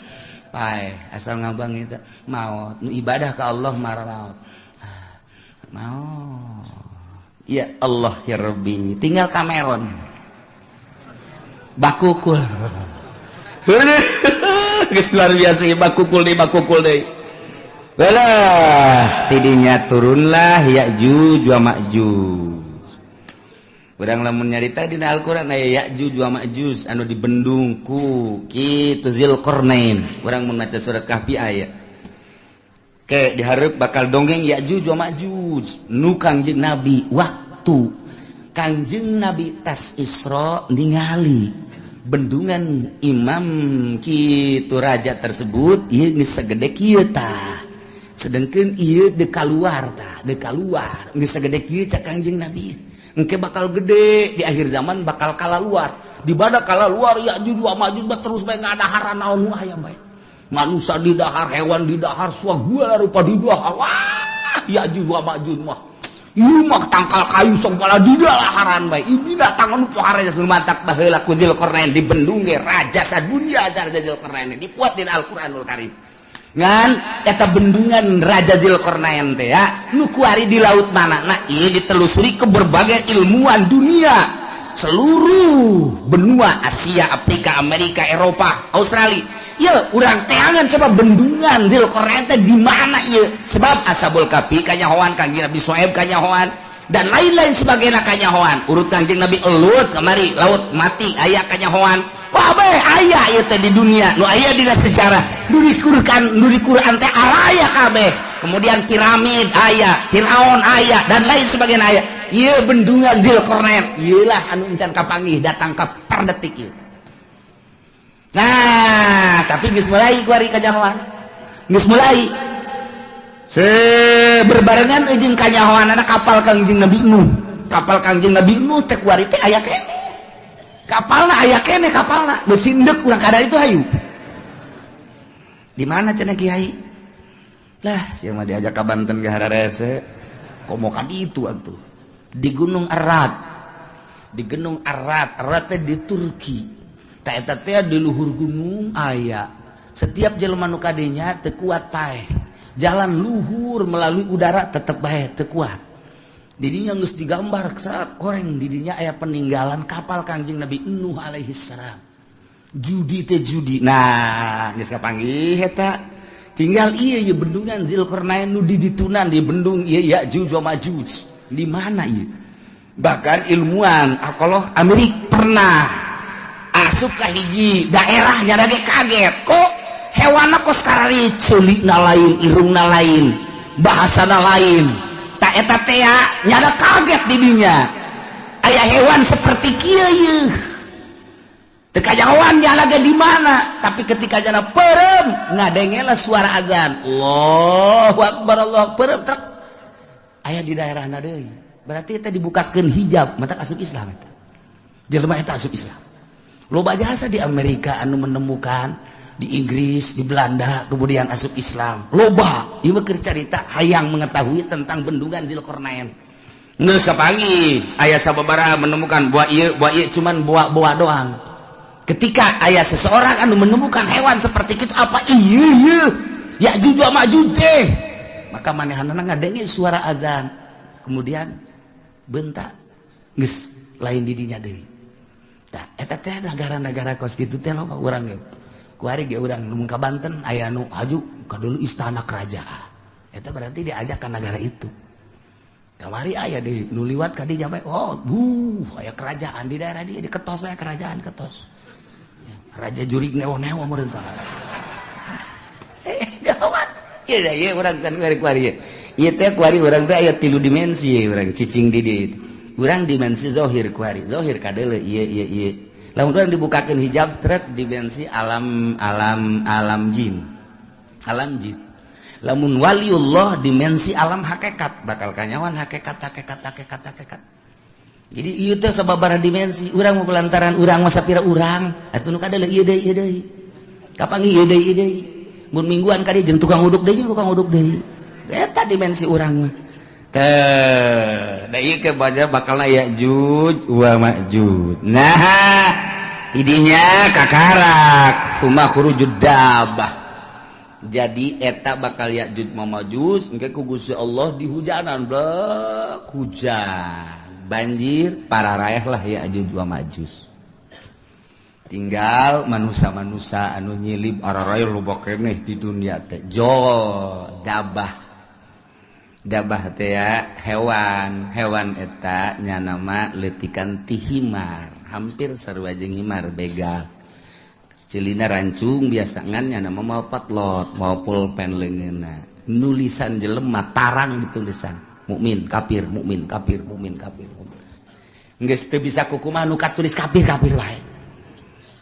A: pae, asal ngabang eta maot. Nu ibadah ka Allah marah maot. Ya Allah ya Rabbi, tinggal Cameron bakukul. Geus luar biasa, bakukul deui, bakukul deui. Belah tidinya turunlah Ya'juj wa Ma'juj. Urang lamun nyarita dina Al-Qur'an aya Ya'juj wa Ma'juj anu dibendung ku kitu Zulkarnain. Urang mun maca surat Kahfi aya. Ke dihareup bakal dongeng Ya'juj wa Ma'juj nu Kangjeng Nabi, waktu Kangjeng Nabi tas Isra ningali Bendungan imam kitu raja tersebut ieu geus sagede kieu tah, sedangkan ieu dek kaluar tah, dek kaluar geus sagede kieu. Cak Kangjeng Nabi, engke bakal gede di akhir zaman, bakal kalaluar. Di mana kalaluar, Ya'juj wa Ma'juj terus bae ngadaharan naon nu aya bae, manusia di dahar, hewan di dahar, segala rupa di dahar. Wah, Ya'juj wa Ma'juj mah ieu mah tangkal kayu segala di dalaharan bae. Ieu binatang anu pohara matak baheula ku Zulkarnain dibendung ge raja sadunya. Raja Zulkarnain dipuat di Al-Qur'anul Karim. Ngan eta bendungan Raja Zulkarnain teh ya nu kuari di laut mana? Nah, ieu ditelusuri ke berbagai ilmuwan dunia, seluruh benua Asia, Afrika, Amerika, Eropa, Australia. Ya, urang teangan coba bendungan Zulkarnain teh di mana ieu, sebab Ashabul Kahfi kanyahoan, Kangjeng Nabi Soeb kanyahoan, dan lain-lain sebagainya kanyahoan. Urut Kangjeng Nabi Lut kamari laut mati aya kanyahoan. Wah, bae aya ieu teh di dunia nu aya dina sejarah nu di Quran, nu di Quran teh araya kabeh. Kemudian piramid aya, Firaun aya, dan lain sebagainya aya. Ieu bendungan Zulkarnain ieu lah anu encan kapanggih datang ka per detik ieu. Nah, tapi geus mulai kuari kanyahoan, geus mulai se berbarengan jeung kanyahoan anak kapal Kangjeng Nabi Nuh. Kapal Kangjeng Nabi Nuh teh kuari teh aya keneh kapalna, aya keneh kapalna. Geus indek urang kada itu. Hayu, di mana cenah, Kiai? Lah, sia mah diajak ka Banten ge hararese, komo ka ditu atuh. Di Gunung Ararat, di Gunung Ararat. Ararat teh di Turki. Tak eta teh di luhur gunung aya. Setiap jelema nu kadinya teu kuat paeh. Jalan luhur melalui udara tetep bae teu kuat. Didinya geus digambar saat orang didinya aya peninggalan kapal Kangjeng Nabi Nuh alaihi salam. Judi teh judi. Nah, geus kapanggih eta. Tinggal iya ieu bendungan Zulkarnain nu di ditunan di bendung ieu Ya'juj wa Ma'juj. Di mana ieu? Bahkan ilmuwan arkeolog Amerika pernah asup ke hiji daerahnya lagi, kaget, kok hewan kok sekarang ceulina lain, irungna lain, bahasana lain. Tak eta teh nyada kaget didinya aya hewan seperti kieu ieu teu kajahoan lagi di mana. Tapi ketika jana perem ngadengela suara azan, Allahu Akbar, Allah perem truk aya di daerah deui. Berarti eta dibukakeun hijab, mata asup Islam. Eta jelema eta asup Islam. Loba jasa di Amerika anu menemukan, di Inggris, di Belanda, kemudian asup Islam loba. Ieu mah cerita hayang mengetahui tentang bendungan Zulkarnain. Geus kapanggih aya sababaraha menemukan buah ieu, buah ieu, cuman buah-buah doang. Ketika aya seseorang anu menemukan hewan seperti itu, apa iya iya Ya'juj wa Ma'juj teh, maka manehanana ngadenge suara azan, kemudian bentak geus lain didinya deui. Tah, eta teh negara-negara kos kitu teh loba. Urang ge kuari ge urang nu ka Banten aya nu haju ka dulu istana kerajaan. Eta berarti diajak ke negara itu. Kamari aya di nu liwat ka dinya bae, oh, buh, aya kerajaan di daerah dia, diketos bae kerajaan ketos. Raja jurig neo-neo meureun tah. Eh, jawab. Ieu da ieu urang kan kuari kuari. Ieu teh kuari urang teh aya tilu dimensi urang cicing di dieu. Urang dimensi zohir kuari, zohir kadeuleu ieu ieu ieu. Lamun urang dibukakeun hijab tret, dimensi alam alam alam jin. Alam jin. Lamun waliullah, dimensi alam hakikat, bakal kanyawan hakikat, hakikat, hakikat, hakikat. Jadi ieu teh sababaraha dimensi urang mau lantaran urang masa pira urang atuh nu kadeuleu ieu deui, ieu deui. Kapanggih ieu deui, ieu deui. Mun mingguan ka dieu jeung tukang uduk deui, tukang uduk deui. Eta dimensi urang mah. Teh, da ieu ke baca bakalna Ya'juj wa Ma'juj. Nah, idinya kakarak summa khurujud dabah. Jadi eta bakal Ya'juj wa Ma'juj engke ku Gusti Allah di hujanan, blek hujan. Banjir para raeh lah Ya'juj wa Ma'juj. Tinggal manusia-manusia anu nyilib araraeh loba keneh di dunia teh. Jo dabah, dabah teh ya hewan, hewan eta nya nama letikan ti himar, hampir sarua jeung himar, begal, ceulina rancung biasa, ngan nya nama mau patlot, mau pulpen leungeunna, nulisan jelema tarang ditulisan mukmin kafir, mukmin kafir, mukmin kafir. Geus teu bisa kukumaha, nu katulis kafir, kafir wae.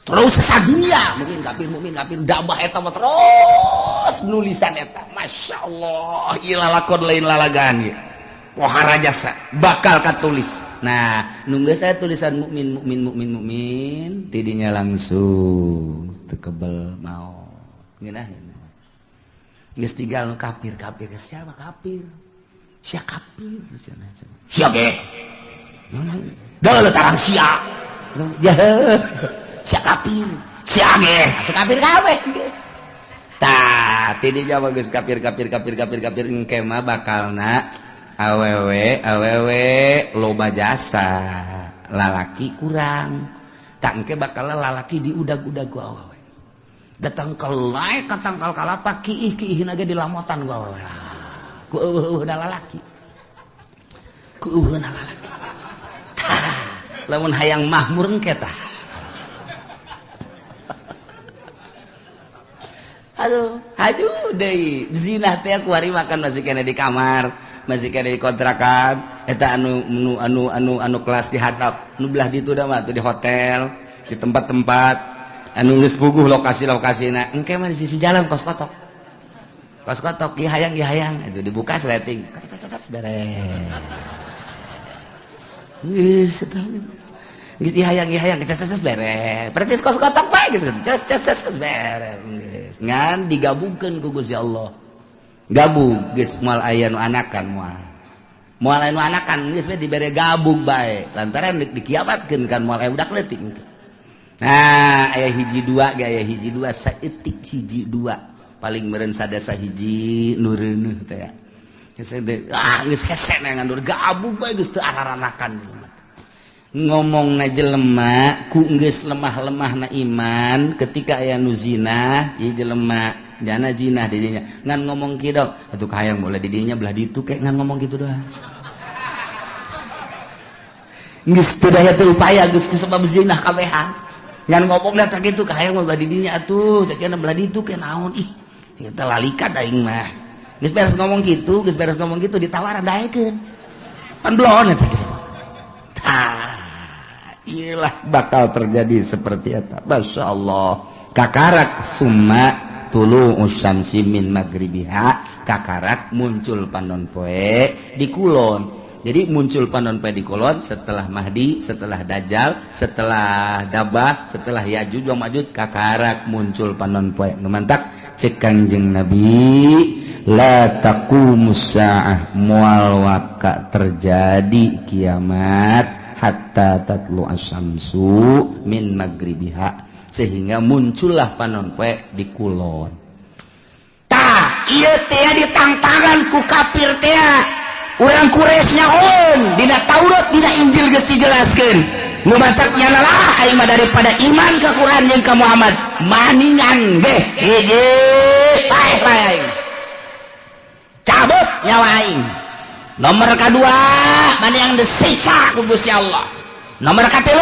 A: Terus sadunia mukmin kafir dabah eta mah terus nulisan eta. Masya Allah, ieu lalakon lain lalagaan ieu. Pohara jasa bakal katulis. Nah, nunggu saya tulisan mukmin mukmin mukmin mukmin tidinya langsung tekebel mau. Ngeunah. Geus tinggal nu kafir kafir siapa kafir? Sia kafir sia ge. Dah tarang sia. Ya. Sia kafir, sia ge, atuh kafir kabeh geus. Tah, tidinya mah geus kafir kafir kafir kafir kafir engke mah bakalna awewe awewe loba jasa, lalaki kurang. Tak engke bakal lalaki diudag-udag ku awewe. Datang ke lae ka tangkal kalapa kiih-kiihna ge dilamotan ku awewe. Ku eueuh-eueuhna lalaki. Ku eueuhna lalaki. Tah, lamun hayang mahmur engke tah. Aduh, aduh deui zina teh kuari makan masih kena di kamar, masih kena di kontrakan, eta anu anu anu anu anu kelas di hatap, nu belah ditu da mah tuh di hotel, di tempat-tempat anu geus puguh lokasi-lokasina. Engke mah di sisi jalan kos kotok. Kos kotok ieu hayang itu dibuka sleting. Beres. Geus eta. Geus hayang ces beres. Percis kos kotok bae geus ces ces beres. Geus ngan digabungkeun ku Gusti Allah. Gabung geus moal aya nu anakan moal. Moal aya nu anakan geus we dibere gabung bae. Lantaran dikiamatkeun kan moal aya budak leutik. Nah, aya hiji dua ge aya hiji dua saeutik hiji dua. Paling meureun sadasa hiji nu reuneuh teh. Geus ah geus hese ngan gabung bae geus teu araranakan. Ngomong na jelema ku geus lemah-lemah na iman ketika aya nu zina ieu jelema jana zina di dinya ngan ngomong kieu dong atuh kahayang boleh di dinya belah ditu ke ngan ngomong kitu doang geus teu daya teu upaya geus kusabab zina kabehan ngan ngomong da teh kitu kahayang belah di dinya atuh cek belah ditu ke naon ih teu lalikat aing mah geus beres ngomong kitu geus beres ngomong kitu ditawaran daekeun pan belon eta tah iyalah bakal terjadi seperti eta. Masya Allah. Kakarak summa tulu usyamsi min magribiha. Kakarak muncul panon poe di kulon. Jadi muncul panon poe di kulon setelah Mahdi, setelah Dajjal, setelah Dabah, setelah Yajuj wa Majuj, kakarak muncul panon poe. Nu mantak cek Kangjeng Nabi la taqumus saah moal waka terjadi kiamat hatta tatlu asyamsu min magribiha, sehingga muncullah panon poe di kulon. Tah ieu teh ditangtangan ku kafir teh urang Quraisy nyaon dina Taurat dina Injil geus dijelaskeun nu mantak nyana lah aing mah daripada iman ka Quran jeung ka Muhammad maningan ge hiji paeh bae aing cabut nyawa aing. Nomor kedua maning disiksa ku Gusti Allah. Nomor katilu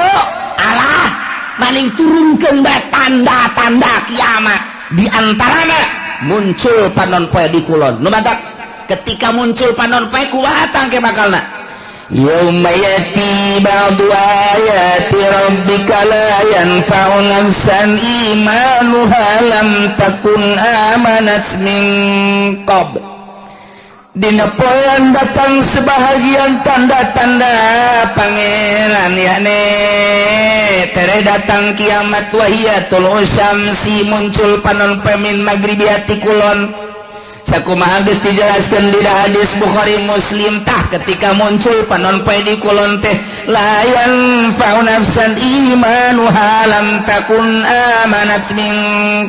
A: Allah maning turunkeun bae tanda-tanda kiamat. Di antarana muncul panon poe di kulon. Nu mantak ketika muncul panon poe kumaha tangke bakalna? Yauma yati ba'du ayati rabbika la yanfa'u nafsan imanuha lam takun amanat min qabl. Dina poean datang sebahagian tanda-tanda pangeran yakni tere datang kiamat wahiyatul usyamsi muncul panon pemin magribiati kulon. Sakumaha geus dijelaskeun di hadis Bukhari Muslim tah ketika muncul panon poe di kulon teh la yanfa'u nafsan imanuha lam takun amanat min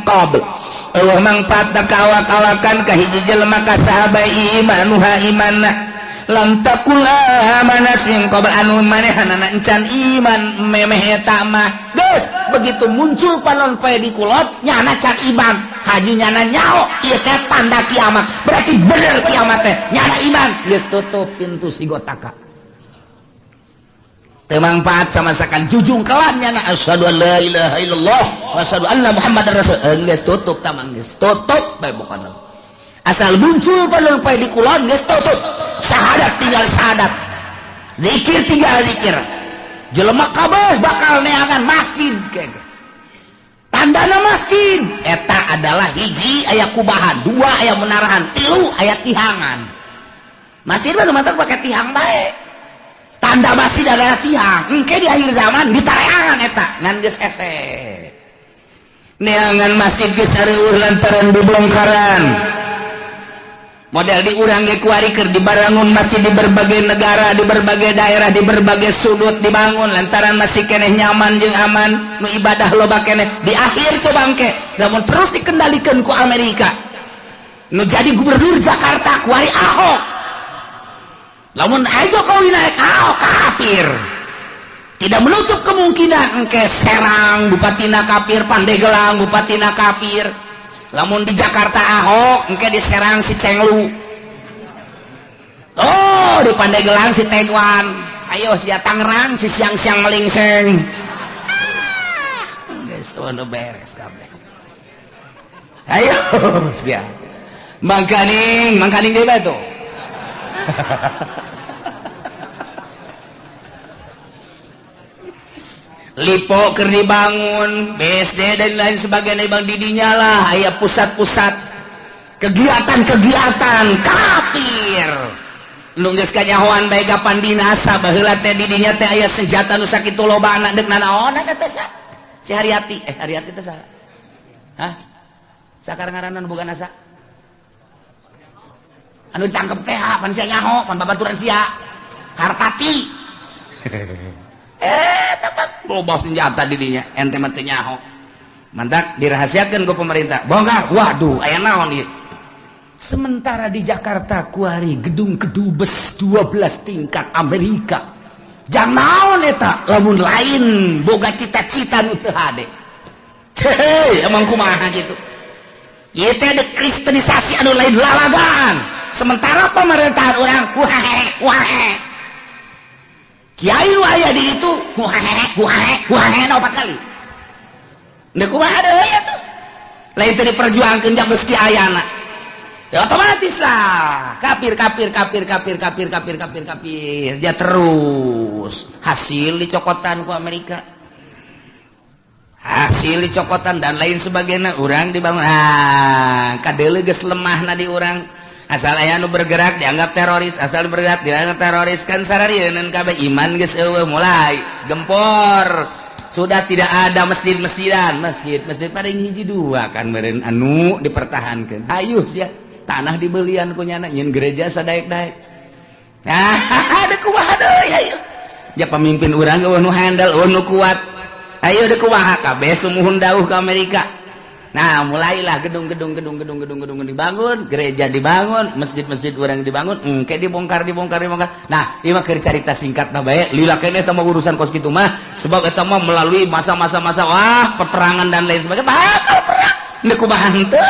A: qabl. Eueuh mangfaat ka awak-awakan ka hiji jelema ka sahabat imanuha imanna lam takul amanat min qabl anu manehanana encan iman memeh eta mah geus begitu muncul panon poe di kulon nyana can iman haju nyana nyaho ieu teh tanda kiamat berarti bener kiamat teh nyana iman geus tutup pintu sigotaka teu mangfaat sama sakan jujung kelan nyana asyhadu an la ilaha illallah wa asyhadu anna muhammadar rasul geus tutup tamang geus tutup bae pokona asal muncul panon poe di kulon geus tutup syahadat tinggal syahadat zikir tinggal zikir jelema kabeh bakal neangan masjid kege. Tandana masjid eta adalah hiji aya kubahan, dua aya menarahan, tilu aya tihangan. Masjid mah nu matak pake tihang bae. Tanda masjid adalah tihang. Engke di akhir zaman ditareangan eta ngan geus hese. Neangan masjid geus areueuh lantaran dibongkaran. Model di urang ge kuari keur dibarangun masjid di berbagai negara, di berbagai daerah, di berbagai sudut dibangun lantaran masih keneh nyaman jeung aman, nu ibadah loba keneh. Di akhir coba engke, namun terus dikendalikan ku Amerika. Nu jadi gubernur Jakarta kuari Ahok. Lamun Jokowi naik Ahok kafir. Tidak menutup kemungkinan engke Serang bupatina kafir, Pandeglang bupatina kafir. Lamun di Jakarta Ahok engke di Serang si Cenglu, oh di Pandeglang si Tegwan, ayo si Tangerang si siang-siang melingseng. Geus udah beres kabeh. Ayo sia. Mangkaning, mangkaning deui bae tuh. Lipo keur dibangun, BSD dan lain sebagainya bang didinya lah aya pusat-pusat kegiatan-kegiatan kafir. Nu geus kanyahoan bae kapan binasa baheula teh didinya teh aya senjata nu sakitu lobana deuk nanaonan eta sa. Si Haryati, Haryati teh saha? Hah? Sakar ngaranna nu boga nasa? Anu ditangkep teh pan sia nyaho, pan babaturan sia. Hartati. Tepat loba senjata didinya ente mah teu nyaho. Mantak dirahasiakeun ku pemerintah. Bongkar. Waduh, aya naon ieu? Sementara di Jakarta kuari gedung kedubes 12 tingkat Amerika. Jang naon eta lamun lain boga cita-cita nu teu hade. Hei, emang kumaha kitu? Ieu teh ada kristenisasi anu lain lalagaan. Sementara pemerintahan urang wae wae. Kiai nu aya di ditu wae wae wae opat kali. Deuk kumaha deui atuh? Lain teh diperjuangkeun jang geus kiayana. Ya otomatis lah kafir kafir kafir kafir kafir kafir kafir kafir dia terus hasil dicokotan ku Amerika, hasil dicokotan dan lain sebagainya. Urang dibangun kadeuleu geus lemahna di urang. Asal aya nu bergerak dianggap teroris, asal bergerak dianggap teroris kan sararieun kabeh iman geus eueuh mulai gempor. Sudah tidak ada masjid-masjidan, masjid-masjid paling hiji dua kan meureun anu dipertahankeun. Hayu sia tanah dibelian ku nyana nyeun gereja sadaek-daek. Nah, deuk kumaha deui hayu. Ja pamimpin urang eueuh nu handal, eueuh nu kuat. Ayo deuk kumaha kabeh sumuhun dauh ka Amerika. Nah, mulailah gedung-gedung gedung-gedung gedung-gedung dibangun, gereja dibangun, masjid-masjid urang dibangun, engke dibongkar dibongkar dibongkar. Nah, ieu mah keur carita singkatna bae, lila keneh eta mah urusan kos kitu mah, sebab eta mah melalui masa-masa masa wah, peperangan dan lain sebagainya, bakal perang. Deuk kumaha henteu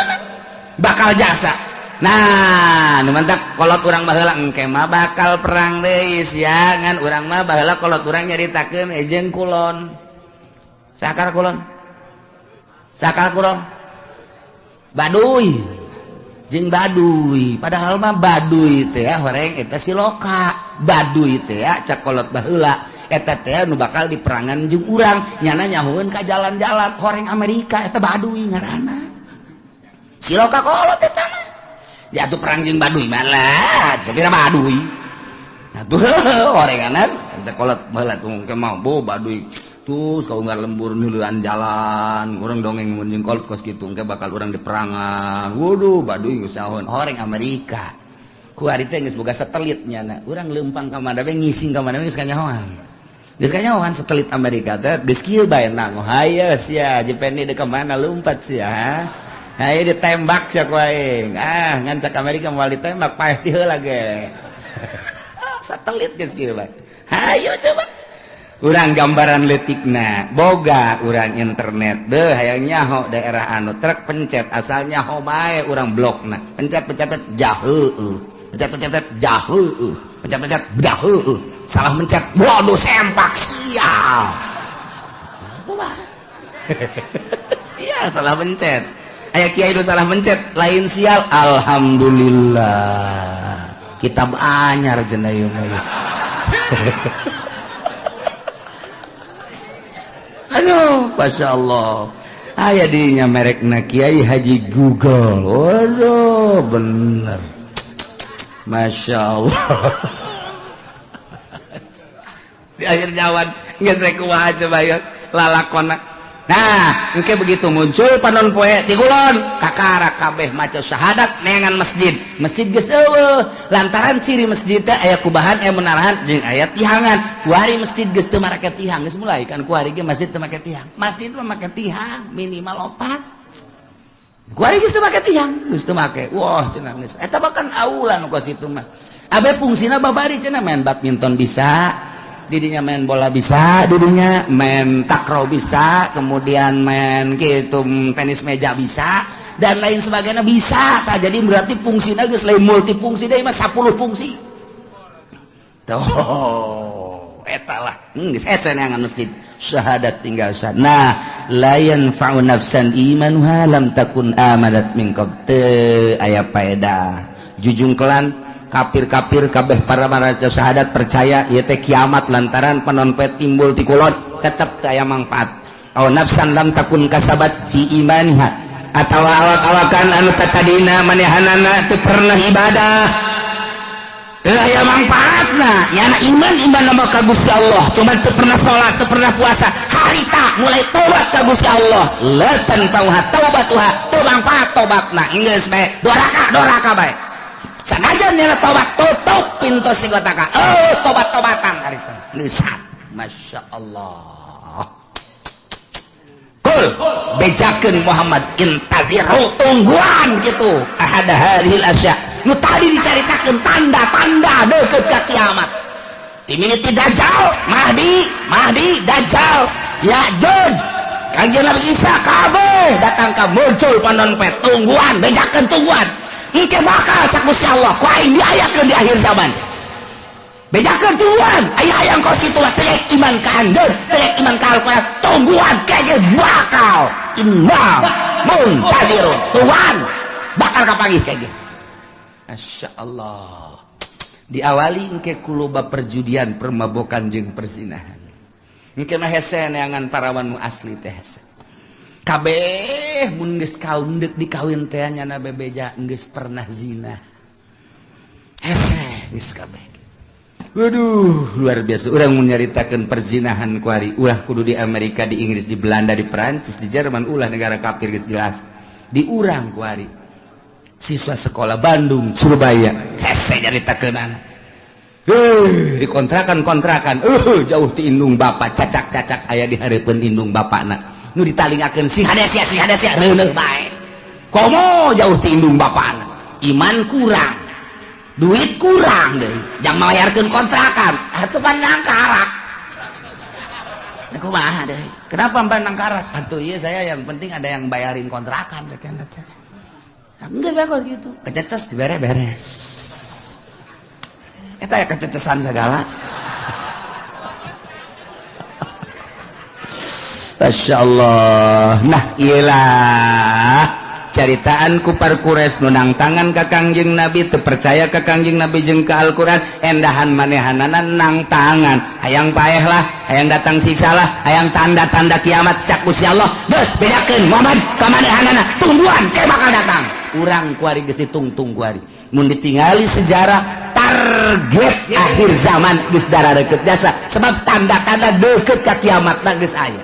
A: bakal jasa. Nah, nu mantak kolot urang baheula engke mah bakal perang deui sia, ngan urang mah baheula kolot urang nyaritakeun jeung kulon. Sakar kulon. Sakar kulon. Baduy. Jeung Baduy. Padahal mah Baduy teh horeng eta siloka. Baduy teh cak kolot baheula eta teh nu bakal diperangan jeung urang, nyana nyahoeun ka jalan-jalan horeng Amerika eta Baduy ngaranna. Siloka kolot eta mah. Ya tuh perang jeung Baduy malah, sapira Baduy. Nah tuh horenganan cak kolot baheula tuh engke mah bo Baduy. Terus kalau nggak lembur nuluan jalan, orang dongeng mun jeung kolot kos kitu engke bakal urang diperangan. Waduh, Baduy geus nyahoeun horeng Amerika. Ku ari teh geus boga satelit nyana. Urang leumpang ka mana we ngising ka mana we geus kanyahoan. Geus kanyahoan satelit Amerika teh geus kieu bae nang. Hayo sia, Jepeni deuk ka mana lumpat sia. Hayo ditembak sia ku aing. Ah, ngan cak Amerika moal ditembak paeh ti heula ge. Satelit geus kieu bae. Hayo coba. Urang gambaran leutikna boga urang internet deh hayang nyaho daerah anu truk pencet asal nyaho bae urang blokna pencet pencet jaheueuh pencet pencet jaheueuh pencet pencet daheueuh salah mencet waduh sempak sial kumaha sial salah mencet aya kiai nu salah mencet lain sial alhamdulillah kitab anyar cenah ieu mah. Aduh, Masya Allah. Aya dinya merekna Kiai Haji Google. Waduh, bener. Masya Allah. Di akhir zaman geus rek kumaha coba ya lalakona. Nah, engke begitu muncul panon poe ti kulon, kakara kabeh maca syahadat neangan masjid. Masjid geus eueuh, lantaran ciri masjid teh aya kubahan, aya menarahan jeung aya tihangan. Kuari masjid geus teu marake tihang, geus mulai kan kuari ge masjid teu make tihang. Masjid mah make tihang minimal 4. Kuari geus teu make tihang, geus teu make. Wah, cenah geus. Eta bahkan aula nu kos itu mah. Abe fungsina babari cenah main badminton bisa, didinya main bola bisa, didinya main takraw bisa, kemudian main gitu tenis meja bisa, dan lain sebagainya bisa. Tak jadi berarti fungsinya geus lain multifungsi deui mah 10 fungsi. Tuh, eta lah. Geus hese neangan masjid. Syahadat tinggal sah. Nah, la yanfa'u nafsan imanuha lam takun amanat min qabl. Teu aya paedah. Jujungkelan kafir-kafir kabeh para maraca syahadat percaya ieu teh kiamat lantaran panon poe timbul ti kulon tetep teu aya mangfaat. Aw nafsan lam takun kasabat fi imaniha atawa awak-awakan anu tatadina manehanana teu pernah ibadah teu aya mangfaatna. Nyana iman iman nama ka Gusti Allah, cuman teu pernah salat, teu pernah puasa, harita mulai tobat ka Gusti Allah, la tanfa'uha taubatuha, teu mangfaat tobatna, geus bae doraka bae. Sanajan nyana tobat tutup pintu sigotaka. Oh, tobat-tobatan harita. Geus. Masya Allah. Kul bejakeun Muhammad intaziru tungguan gitu. Ahada hadhil asya. Nu tadi dicaritakeun tanda-tanda deukeut ka kiamat. Timimiti Dajjal, Mahdi, Mahdi, Dajjal, Ya'juj, Kangjeng Nabi Isa kabeh datang ka muncul panon poe tungguan, bejakeun tungguan. Engke bakal cak Gusti Allah ku aing diayakeun di akhir zaman. Bejakeun tungguan, aya hayang kos kitu lah telek iman ka anjeun, telek iman ka Al-Qur'an, tungguan kege bakal inna muntazirun. Tungguan bakal kapanggih kege. Masya Allah. Diawali engke ku loba perjudian, permabokan jeung perzinahan. Engke mah hese neangan parawan nu asli teh hese. Kabeh mun geus kaun deuk dikawin teh nyana bebeja geus pernah zina. Hese geus kabeh. Waduh, luar biasa. Urang mun nyaritakeun perzinahan kuari, ulah kudu di Amerika, di Inggris, di Belanda, di Perancis, di Jerman, ulah negara kafir geus jelas. Di urang kuari. Siswa sekolah Bandung, Surabaya, hese nyaritakeunana. Di kontrakan-kontrakan, jauh ti indung bapak, cacak-cacak aya di hareupeun indung bapakna. Nu ditalingakeun sing hade sia, sing hade sia, reuneuh bae. Komo jauh ti indung bapakna. Iman kurang, duit kurang deui, jang mayarkeun kontrakan, atuh pan nangkarak. Kumaha deui? Kenapa pan nangkarak? Atuh ieu saya yang penting ada yang bayarin kontrakan sakieu teh. Enggak bagus gitu. Kececes dibere-beres. Eta ya kececesan segala. Masya Allah. Nah iyalah caritaan kupar kures nunang tangan ka Kangjeng Nabi, teu percaya ka Kangjeng Nabi jeung ka Al-Qur'an, endahan manehanana nang tangan. Hayang paeh lah, hayang datang siksa lah, hayang tanda-tanda kiamat cak Gusti Allah. Geus bedakeun Muhammad ka manehanana, tungguan ke bakal datang. Urang kuari geus ditungtung kuari. Mun ditingali sejarah target akhir zaman geus darareukeup jasa sebab tanda-tanda deukeut ka kiamatna geus aya.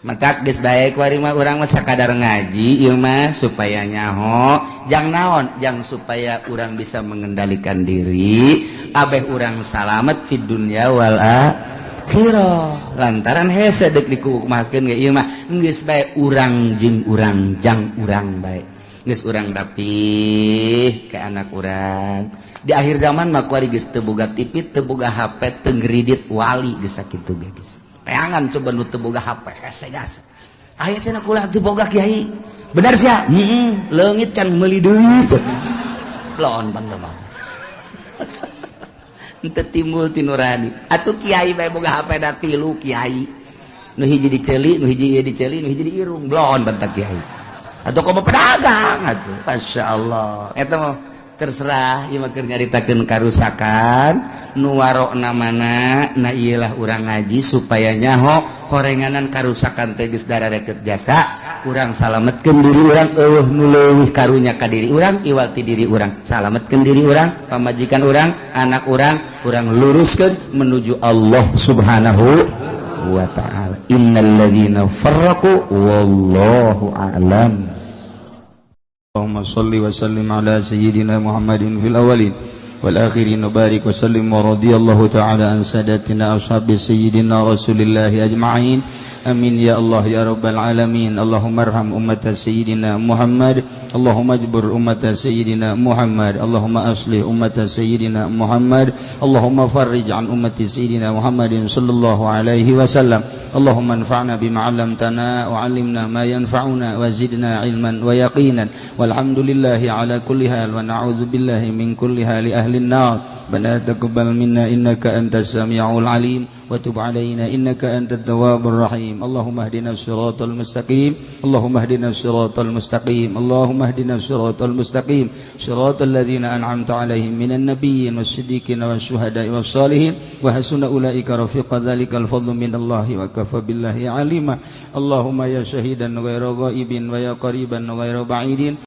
A: Matak geus bae kuari mah urang mah sakadar ngaji ieu mah supaya nyaho, jang naon, jang supaya urang bisa mengendalikan diri, abeh urang salamet fid dunya wal akhirah. Lantaran hese deuk dikukumakeun ge ieu mah geus bae urang jeung urang jang urang bae. Geus urang rapih ke anak urang. Di akhir zaman mah kuari geus teu boga TV, teu boga HP, teu ngredit wali geus sakitu ge geus. Teangan coba nu teu boga HP hese gas. Aya cenah kula teu boga kiai. Bener sia? Heeh, leungit can meuli deui. Lon bang mah. Henteu timbul ti nurani. Atuh kiai bae boga HP da tilu kiai. Nu hiji diceuli, nu hiji ieu diceuli, nu hiji diirung. Blon bentak kiai. Atau komo pedagang atuh. Masya Allah. Eta mah Terserah, ieu mah keur nyaritakeun karusakan nu warokna mana. Nah, iyalah urang ngaji supaya nyaho horenganan karusakan teh geus darareket jasa urang salametkeun diri urang. Eueuh nu leuwih karunya ka diri urang iwal ti diri urang. Salametkeun diri urang, pamajikan urang, anak urang, urang luruskeun menuju Allah Subhanahu wa Ta'ala. Innal ladzina farraqu, wallahu a'lam.
B: اللهم صل وسلم على سيدنا محمد في الأولين والآخرين وبارك وسلم، ورضي الله تعالى عن ساداتنا أصحاب سيدنا رسول الله أجمعين. آمين يا الله يا رب العالمين. اللهم ارحم أمة سيدنا محمد، اللهم اجبر أمة سيدنا محمد، اللهم أصلح أمة سيدنا محمد، اللهم فرج عن أمة سيدنا محمد صلى الله عليه وسلم. اللهم انفعنا بما علمتنا وعلمنا ما ينفعنا وزدنا علما ويقينا. والحمد لله على كل حال، ونعوذ بالله من كل حال أهل النار. ربنا تقبل منا إنك أنت السميع العليم، وتب علينا إنك أنت التواب الرحيم. اللهم اهدنا الصراط المستقيم، اللهم اهدنا الصراط المستقيم، اللهم اهدنا الصراط المستقيم، صراط الذين أنعمت عليهم من النبيين والصديقين والشهداء والصالحين، وحسن أولئك رفيقا. ذلك الفضل من الله وكفى بالله عليما. اللهم يا شهيدا غير غائب، ويا قريبا غير بعيد.